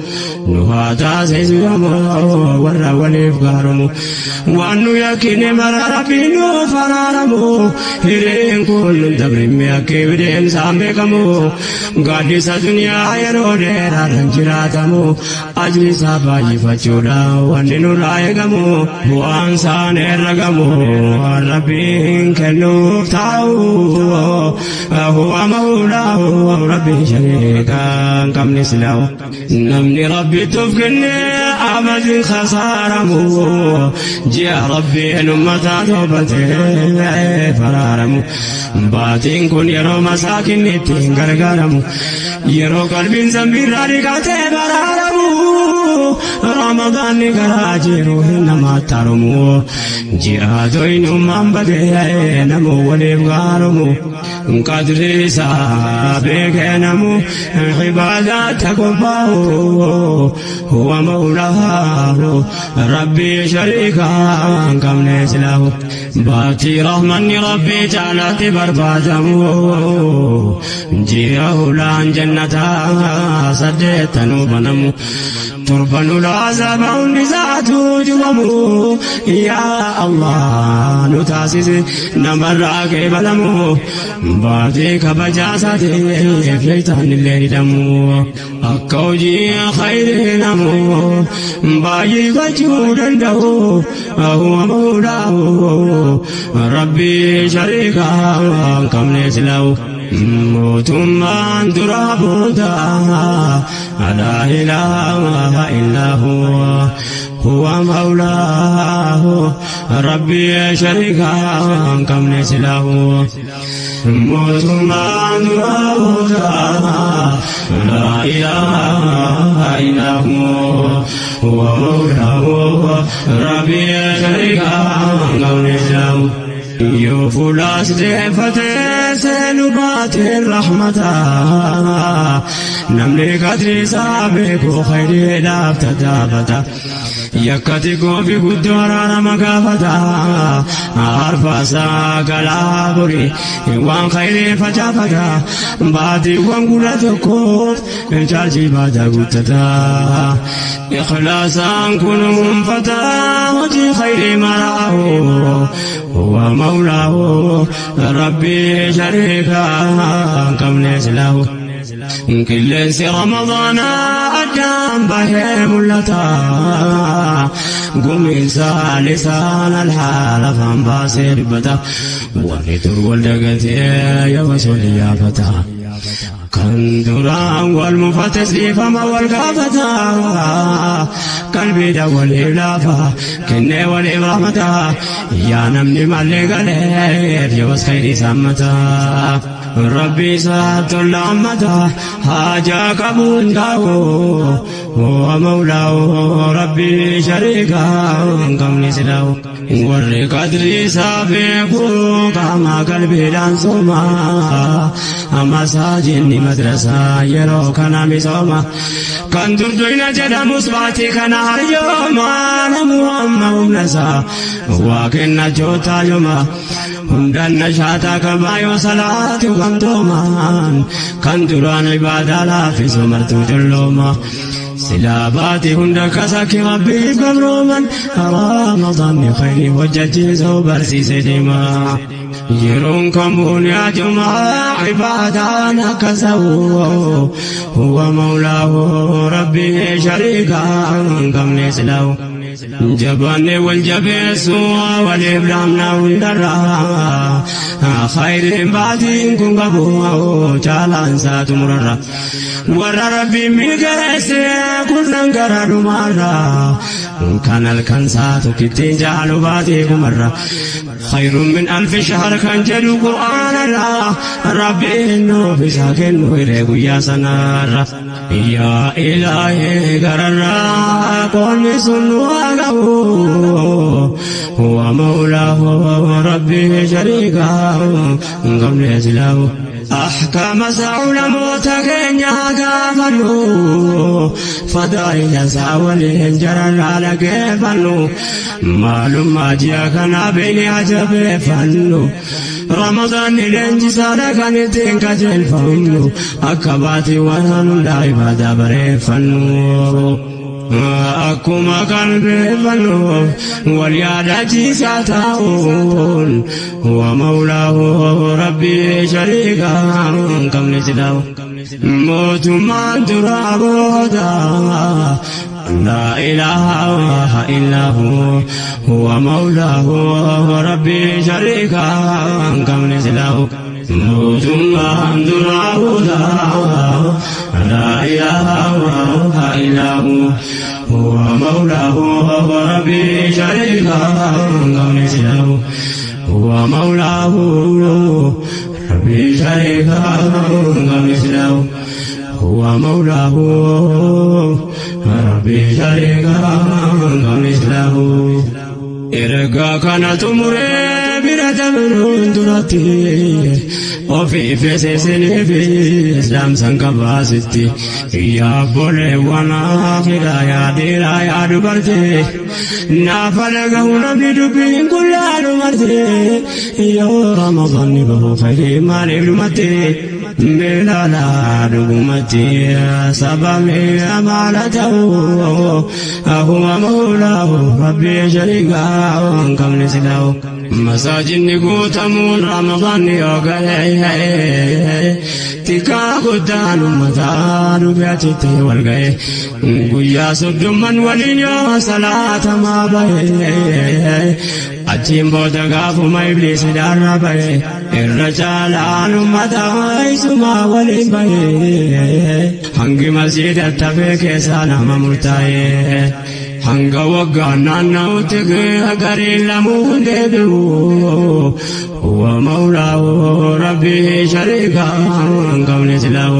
nu haa taasisu warra waliif gaaromu waan nu yakkine mara rabbiin nuuf araaramu hireen kun nun dabrimme akka bideensaan beekamu gaaddisa duniyaa yeroo dheeraadhaan jiraatamu ajri isaa baay'ifachuudha wanni nurraa eegamu bu'aan isaan herragamu rabbiin kennuuf taa'u huwa mawlaahu rabbii shariikaa hin qabne silaahu namni rabbi kenne abadin khasaaramu ji'a rabbiin ummataa toobatee faraaramu baatiin kun yeroo masaakinni ittiin gargaaramu yeroo qalbiin zambiirraa dhiqatee baraaramu ramadaanni karaa jiru hin namaatti haromu ji'a doyinummaan badee namuu waliif gaaromu qadri isaa beekee namu cibaadaatti qophaa'u huwa mawlaahu rabbii shariikaa hin qabne silaahu baatii rahmanni rabbii caalaatti barbaadamu ji'a hulaan jannataa saddeettanuu banamu torban ulaa azaba hundi isaatu jubamu yaa Allah nu taasise namarraa qeebalamu baatii kabajaa isaatiif shaytaan illee hidhamu akka hojii khayrii namu baay'ifachuu danda'u huwa mawlaahu rabbii shariikaa hin qabne silaahu mootummaan duraa booda laa ilaaha illaa huwa huwa mawlaahu rabbii shariikaa hin qabne silaahu mootummaan duraa booda laa ilaaha illaa huwa هو مولاه ربي شريكا قول له يوفلاس دفتي سنبات الرحمة نملك قدري خيري لا تتابتا يكتكو في قدورنا مقافتا عرفا قلابري وان خيري فجافتا بعدي وان قلتكو جاجي بعد قلتتا إخلاصا كن فتا وجي خير مراه هو مولاه ربي شريكا كم ليس له كل رمضان أدام به ملتا قم إنسان لسان الحال فانباسر بتا ورد والدقت يا وسول يا فتى كندرا والمفتس فما والقافتا قلبي دا والإلافة كني والإبرامتا يا نمني مالي قليل يوس خيري سامتا ربي سات الأمتا حاجة قبول داو هو مولاه ربي شريكا قم نسلاو ور قدري سابقو قام قلبي لانسوما مساجد مدرسة يرو كان مسوما كان دردوين جدا مصباتي كان هريوما نمو أمهم نسا وكنا جوتا يوما هندن نشاتا كبايو صلاة كمتوما كان دران عبادة لا في سمرتو جلوما سلاباتي هندك ساكي ربي قبروما رمضان خير وججي زوبر سيدما يرون كمون يا جماعة عبادانا كسو هو مولاه ربي شريكا كم ليس له جبان والجبيس والإبلامنا والدرا خير بعدين كن قبو جالان ساتمرر ور ربي من قرس كنا قرر مرة كان الكنسات كتين جعلوا باتيك مرة خير من 1000 شهر كان جدو قرآن الله ربي إنه في ساكن ويريق يا سنار يا إلهي قرر قل سنوه هو مولاه ربي شريكا قبل إسلامه أحكام سعلم تكن قافلو فضائل ساولين جرى على كيفنو معلوم ما جاء بيني عجب فنو رمضان الانجزار كان تنكجل فنو أكباتي وهن العبادة بري فنو أكما قلبي فنو واليادة ساتاون هو مولاه ربي شريكا كم نجداه موت ما درابودا لا إله إلا هو هو مولاه ربي شريكا كم نجداه موت ما درابودا لا إله إلا هو هو مولاه ربي شريكا كم نجداه هو مولاه ربي شريكا مثله هو مولاه ربي شريكا مثله إرقا كانت أمري برة من درتي وفي فسسني في إسلام سنكباستي يا بولي وانا خلا يا ديرا يا دبرتي نافلقه نبي دبين كل دمرتي يا رمضان به خير ما لبمتي ملالا دغمتي سبامي أمالته هو مولاه ربي شريكا كم نسله مساجد قوتمون رمضان يوغلي تكا قدان متان بياتي والغي قيا سدمن ولين صلاة ما بي أجيم بودا ما إبليس دار بي الرجال عن متى سما ولين بي هنگ مسجد التفك سلام مرتاي hanga waggaa naanna'utti garii lamuu deebi'u huwa mawlaahu rabbii shariikaa hin qabne silaahu.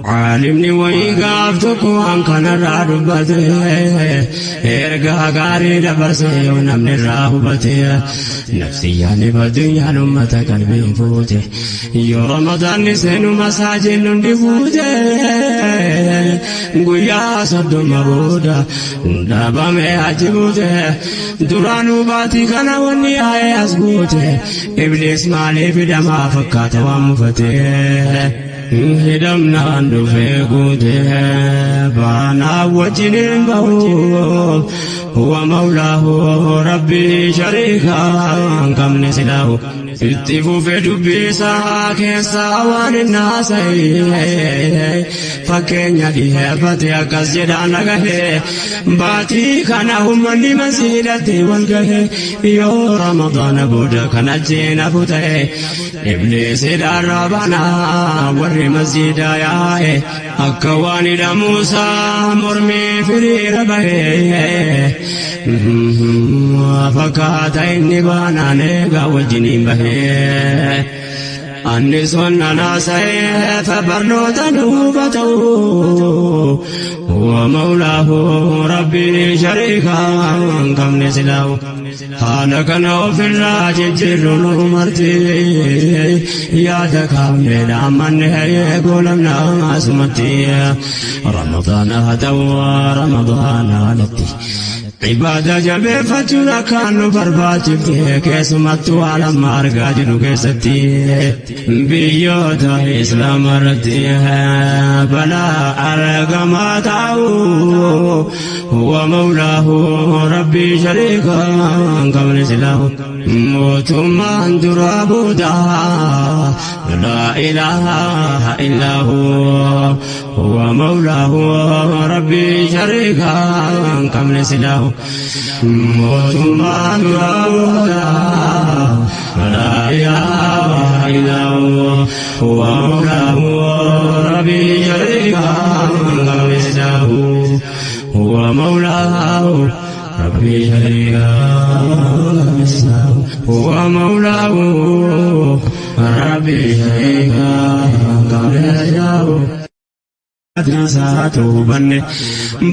Caalimni wayii gaaf tokko waan kanarraa dubbate, ergaa gaarii dabarse yoo namni irraa hubate. Nafsiyyaan addunyaan ummata qalbii fuute, yoo Ramadaanni seenu masaajin hundi fuute. Guyyaa 30 booda dhaabame achi buute. Duraanuu baatii kana wanni yaa'ee as guute, Ibliis maaliif hidhamaa fakkaata waan mufate? Hidhamnaan dhufee guute, baanaa wajjiniin bahu. Huwa mawlaahu, rabbii shariikaa hin qabne silaahu. Itti fufee dubbii isaa keessaa waan hin haasa'e fakkeenya dhiheeffate, akkas jedhaan dhagahe: baatii kana ummanni masiidhatti wal gahe, yoo Ramadaana booda kan achiin hafu ta'e, Ibliisidhaan rabanaa warri masjiida yaa'e akka waan hidhamuusaa mormii firiira bahe fakkaata. Inni baanaan eegaa wajjiniin bahee. Anni sonnan haasa'eef barnoota nuufa ta'u. Huwa mawlaahu, rabbii shariikaa hin qabne silaahu. Haala kana ofirraa jijjiirru nu marti, yaada kaafne dhaammanne goolamna asumatti. Ramadaana haa ta'u, Ramadaana alatti, ibaada jabeeffachuun akkaan nu barbaachifte, keessumattuu haala amma argaa jirru keessatti biyyoota Islaama irratti balaa argamaa ta'u. Huwa mawlaahu, rabbii shariikaa hin qabne silaahu. Mootummaan duraa booda laa ilaaha illaa hu. Huwa mawlaahu, rabbii shariikaa hin qabne silaahu. Mootummaan duraa booda laa ilaaha illaa hu. Huwa mawlaahu, rabbii shariikaa hin qabne silaahu. Huwa mawlaahu, rabbii shariikaa hin qabne silaahu. Huwa mawlaahu, rabbii shariikaa hin qabne silaahu. Saatu hubanne,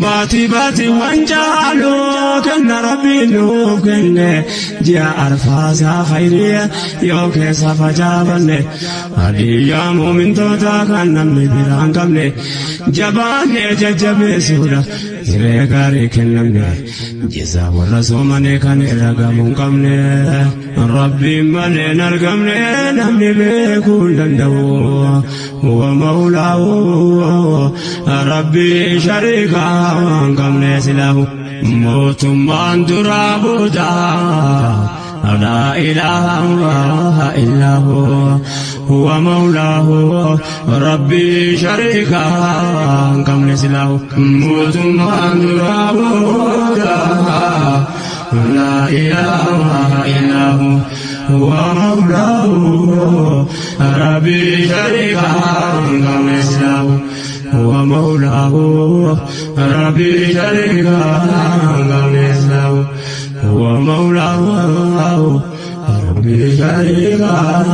baatii baatii waan caalu kenna rabbiin nuuf kenne, ji'a arfaasaa khayriya yoo keessa facaafanne. Hadiyyaa muumintoota kan namni biraan qabne, jabaanne jajjabeessuudha hiree gaarii kennamne. Jizaa warra soomane kan irra gamuu hin qabne, rabbiin malee hin argamne, namni beekuu hin danda'u. Huwa mawlaahu, rabbii shariikaa hin qabne silaahu. Mootummaan duraa booda laa ilaaha illaa hu. Huwa mawlaahu, rabbii shariikaa hin qabne silaahu. Mootummaan duraa booda laa ilaaha illaa hu. Huwa mawlaahu, rabbii shariikaa hin qabne silaahu. هو مولاه، ربي شريكا مثله. هو مولاه، ربي شريكا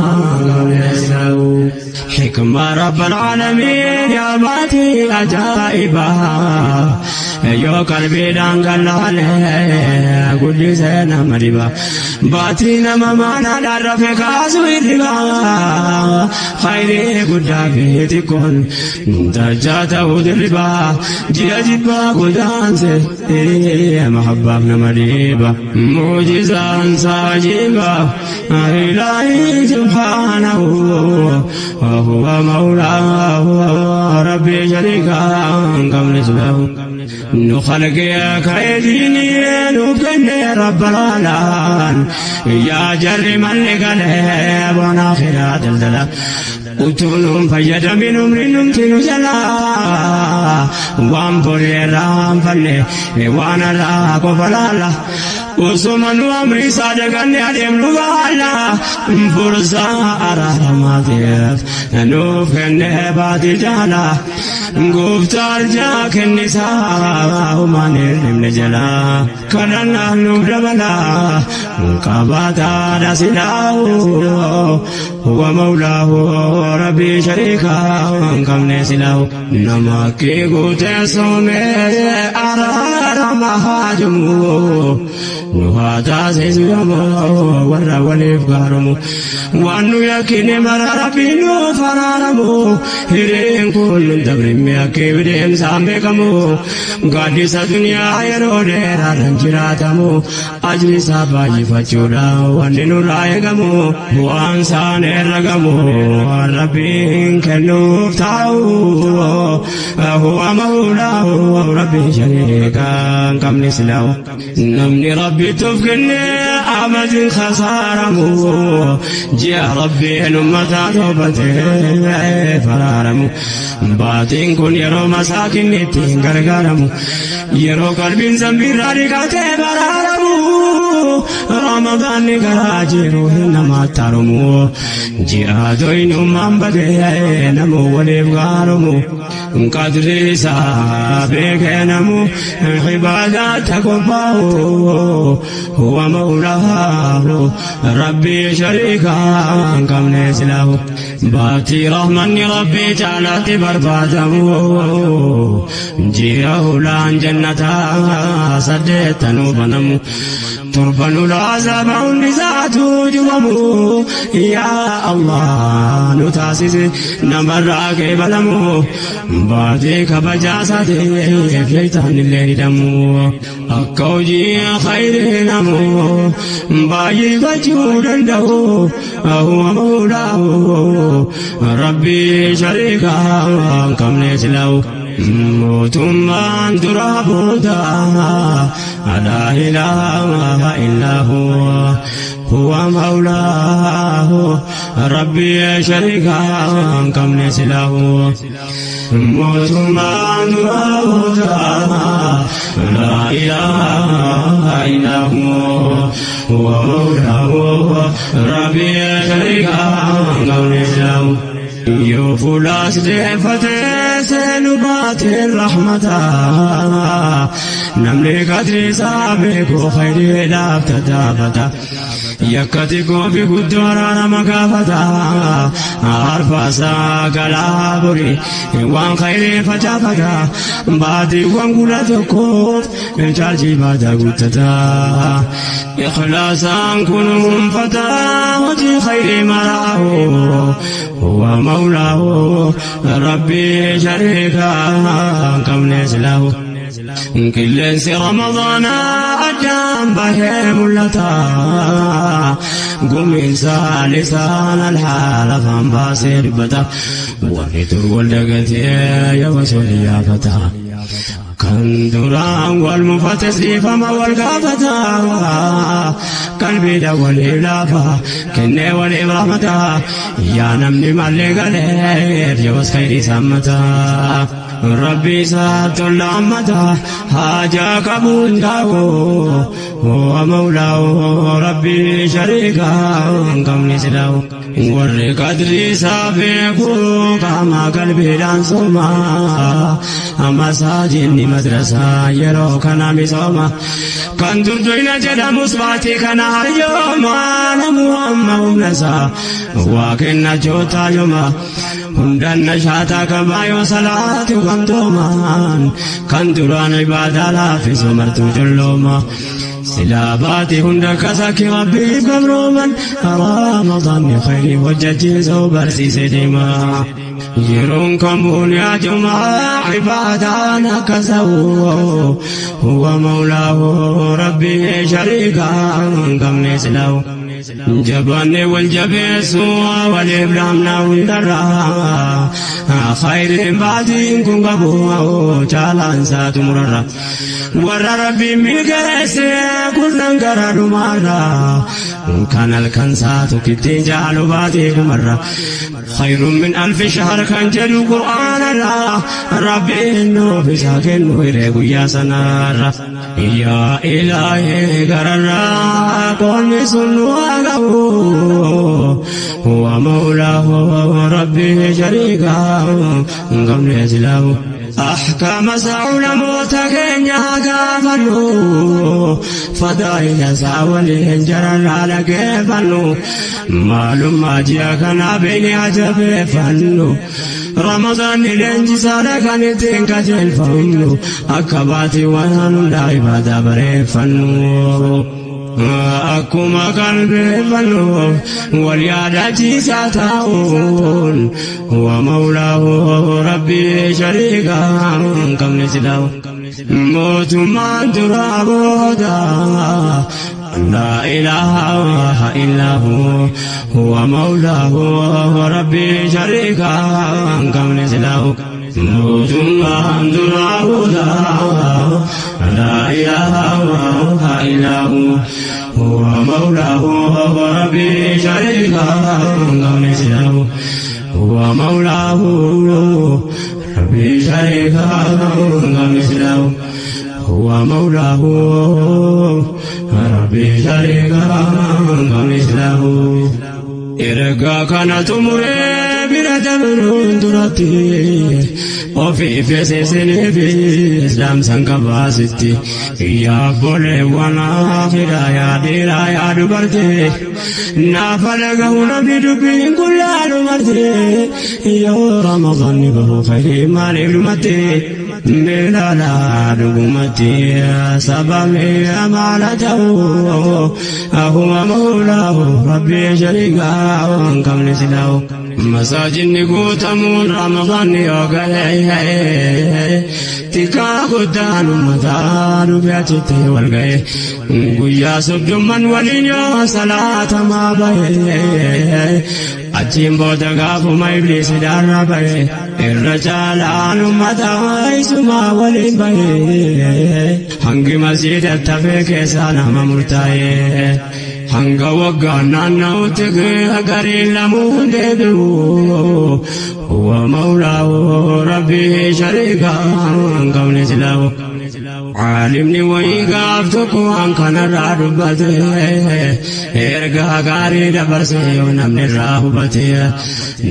مثله. حكمة رب العالمين يا باتي عجائبا، yoo qalbiidhaan gallaale guddisee nama dhiba. Baatii nama maanaadhaan rafe kaasu hirriba, khayrii guddaa fi xiqqoon dachaa ta'uu dirriba. Ji'a jibbaa godaanse mahabbaaf nama dhiiba, muujizaan saajiba. Ilaahi subhaanahu, huwa mawlaahu, rabbii shariikaa hin qabne subhaanahu. Nu khalqee ka'ee nu kenne rabbal aalaan, yaa jarri malli galee bona akhiraa daldala. Utuu nuun fayyadamin umri numti nu jalaa, waan borii irraa hanfanne waan irraa qofa laalla. Osuma nu amri isaa daganne adeemnu baala, fursaa araaramaatiif nuuf kenne baatii jaala. Gooftaa arjaa kennisaa humaan hirribne jalaa, kadhannaan nuuf dabala qabaataadha silaahu. Huwa mawlaahu, rabbii shariikaa hin qabne silaa'u nama kee guutee soomee araarama haajumu nu haa taasisu yomoo warra waliif gaaromu waan nu yakkine mara rabbiin nuuf araaramu hireen kun nun dabrimme akka bideemsaan beekamu gaaddisa duniyaa yeroo dheeraadhaan jiraatamu ajri isaa baay'ifachuudhaan wanni nurraa eegamu bu'aan isaan herragamu waan rabbiin kennuuf taa'u huwa mawlaahu rabbii shariikaa hin qabne silaa'u namni rabbi kenne abadin khasaaramu ji'a rabbiin ummataa toobatee faraaramu baatiin kun yeroo masaakinni ittiin gargaaramu yeroo qalbiin zambiirraa dhiqatee baraaramu ramadaanni garaa jiru hin namaatti haromu ji'a doyinummaan badee namuu waliif gaaromu qadri isaa beekee namu ibaadaatti qophaa'u huwa mawlaahu rabbii shariikaa hin qabne silaa'u baatii rahmanni rabbii caalaatti barbaadamu ji'a hulaan jannataa saddeettanuu banamu torban ulaazaba hundi isaatu jubamu yaa Allah nu taasise namarraa qeebalamu baatii kabajaa isaateef shaytaan illee hidhamu akka hojii khayrii namu baay'ifachuu danda'u huwa mawlaahu rabbii shariikaa hin qabne silaa'u mootummaan dura booda laa ilaaha illaa huwa huwa mawlaahu rabbii shariikaa hin qabne silaa'u mootummaan dura booda laa ilaaha illaa huwa huwa mawlaahu rabbii shariikaa hin qabne silaa'u yoo fuulaas deeffatee seenu baateen rahmataa namni qadri isaa beeku khayriidhaaf tattaafata yakkati goofi guddoo araarama gaafata arfaasaa galaa bori waan khayrii facaafata baatiiwwan gula tokkoof chaarjii baataa guuttata ikhlaasaan kunuunfata hojii khayrii maraahu huwa mawlaahu rabbii shariikaa hin qabne silaa'u qilleensi ramadaanaa addaan bahee mul'ata gumiinsa lisaan alhaala afaan baasee dubbata warri dur wal dagatee yoo osoo iyyaafata kan duraan wal mufates dhiifama wal gaafata qalbiidha waliif laafa kennee waliif rahmata yaa namni mallee galeef yoos khayrii sammata rabbi isaa tola ammata haajaa qabuun taa'u huwa mawlaahu rabbii shariikaa hin qabne silaa'u warri qadri isaa beeku qaama qalbiidhaan sooma masaajinni madrasaa yeroo kana misooma kan durdoyna jedhamus baatii kana hayyooma namu amma humna isaa waa kennachootaa yooma hundan nashaataa qabaa yoo salaatu gamtoomaan kan duraan ibaadaa laaffisu martuu collooma silaa baatii hunda kasakki rabbiif gabrooman ramadaanni khayrii hojjechiisuu barsiise deema yeroon kamuun yaa jumaa ibaadaan akka sa'u huwa mawlaahu rabbii shariikaa hin qabne silaa'u jabaanne wal jabeessu waliif dhaamna hundarraa khayriin baatiin kun qabu caalaan isaa xumurarra warra rabbiin milkeesse kurnan gara dhumaarra kan halkan isaa tokkittiin jaalu baatee dhumarra khayrun min alfi shahr kan jedhu qur'aanarra rabbiin nuuf isaa kennu hiree guyyaa sanaarra yaa ilaahee gararraa qoonni sun nu haa ga'u huwa mawlaahu rabbii shariikaa hin qabne silaa'u Ahkaama isaa ulamoota keenya haa gaafannu. Fadaa'ila isaa waliin jararraa dhageeffannu. Maalummaa ji'a kanaa beeknee haa jabeeffannu. Ramadaanni leenjisaadha kan ittiin qajeelfamnu. Akka baatiiwwan hundaa ibaadaa bareeffannu. Akkuma qalbeeffannu wal yaadachiisaa taa'uun wa mawlaahu rabbii shariikaa hin qabne silaahu. Mootummaan duraa booda laa ilaaha illaahu wa mawlaahu rabbii shariikaa hin qabne silaahu. Mootummaan duraa booda laa ilaaha illaahu wa mawlaahu rabbii shariikaa hin qabne silaahu. Wa mawlaahu rabbii shariikaa hin qabne silaahu. Wa mawlaahu rabbii shariikaa hin qabne silaahu. Ergaa kana xumuree bira dabruun duratti ofiif isiniifis dhaamsan qabaasitti. Yaa obboleewwan akhiraa, yaa dhiiraa yaa dubartii, naafa dhagahu namni dubbiin kun laalu marti. Yoo Ramadaanni bahu khayrii maaliif dhumatti? Meelaalaa dhugumatti sababni maala ta'u huwa mawlaahu rabbii shariikaa hin qabne silaahu. Masaajidni guutamuun Ramadaanni yoo gahe xiqqaa guddaan uummataa dhufe achitti wal gahe. Guyyaa soddomman waliin yoo salaatamaa bahe achiin booda gaafuma ibliis hidhaarra bahe irra caalaan uummataa isumaa waliin bahe hangi masjiidatti hafee keessaa nama murtaa'e. Hanga waggaan naanna'utti gariin lamuun deebi'u. Huwa mawlaahu rabbii shariikaa hin qabne silaahu. Caalimni wayii gaaf tokko waan kanarraa dubbate ergaa gaarii dabarse yoo namni irraa hubate.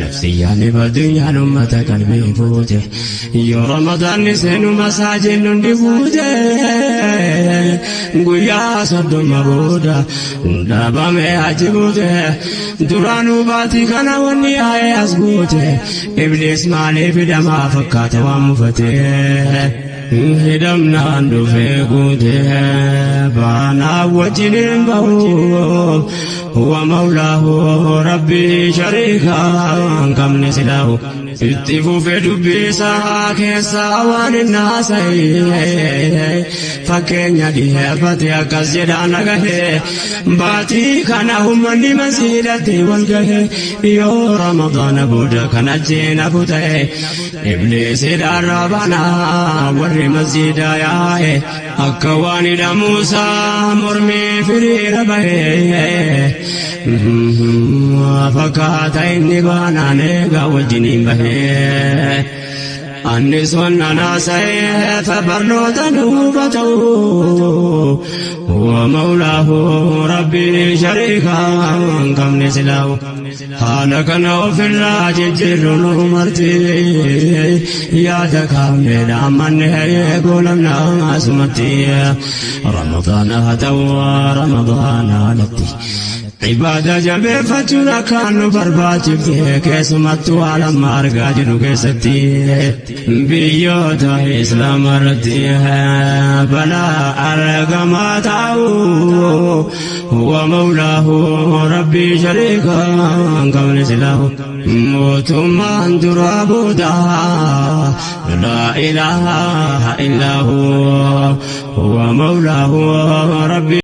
Nafsiyyaan addunyaan uummata qalbii fuute yoo Ramadaanni seenu masaajidni hundi guute guyyaa 30 booda dhaabame achi buute. Duraanuu baatii kana wanni yaa'ee as guute ibliis maaliif hidhamaa fakkaata waan mufate. Hidhamnaan dhufee guute baanaa wajjiniin bahu huwa mawlaahu rabbii shariikaa hin qabne silaahu. Itti fufee dubbii isaa keessaa waan hin haasa'e fakkeenya dhiyeeffate akkas jedhaan dhagahe. Baatii kana uummanni masjiidatti wal gahe yoo Ramadaana booda kan ajjeen hafu ta'e ibliis hidhaarraa banaa warri masjiida yaa'e akka waan hidhamuusaa mormii firiira bahe. Fakkaata inni baanaan eegaa wajjiniin bahe. Anni sonnan haasa'eef barnoota nuufa ta'u huwa mawlaahu rabbii shariikaa hin qabne silaahu. Haala kana ofirraa jijjiirru nu marti yaada kaafne dhaammanne goolamna asumatti. Ramadaana haa ta'u Ramadaana alatti. Ibaada jabeeffachuun akkaan nu barbaachifte keessumattuu haala amma argaa jirru keessatti biyyoota Islaamaa irratti balaa argamaa taa'u huwa mawlaahu rabbii shariikaa hin qabne silaahu. Mootummaan duraa booda laa ilaaha illaahu huwa mawlaahu rabbii.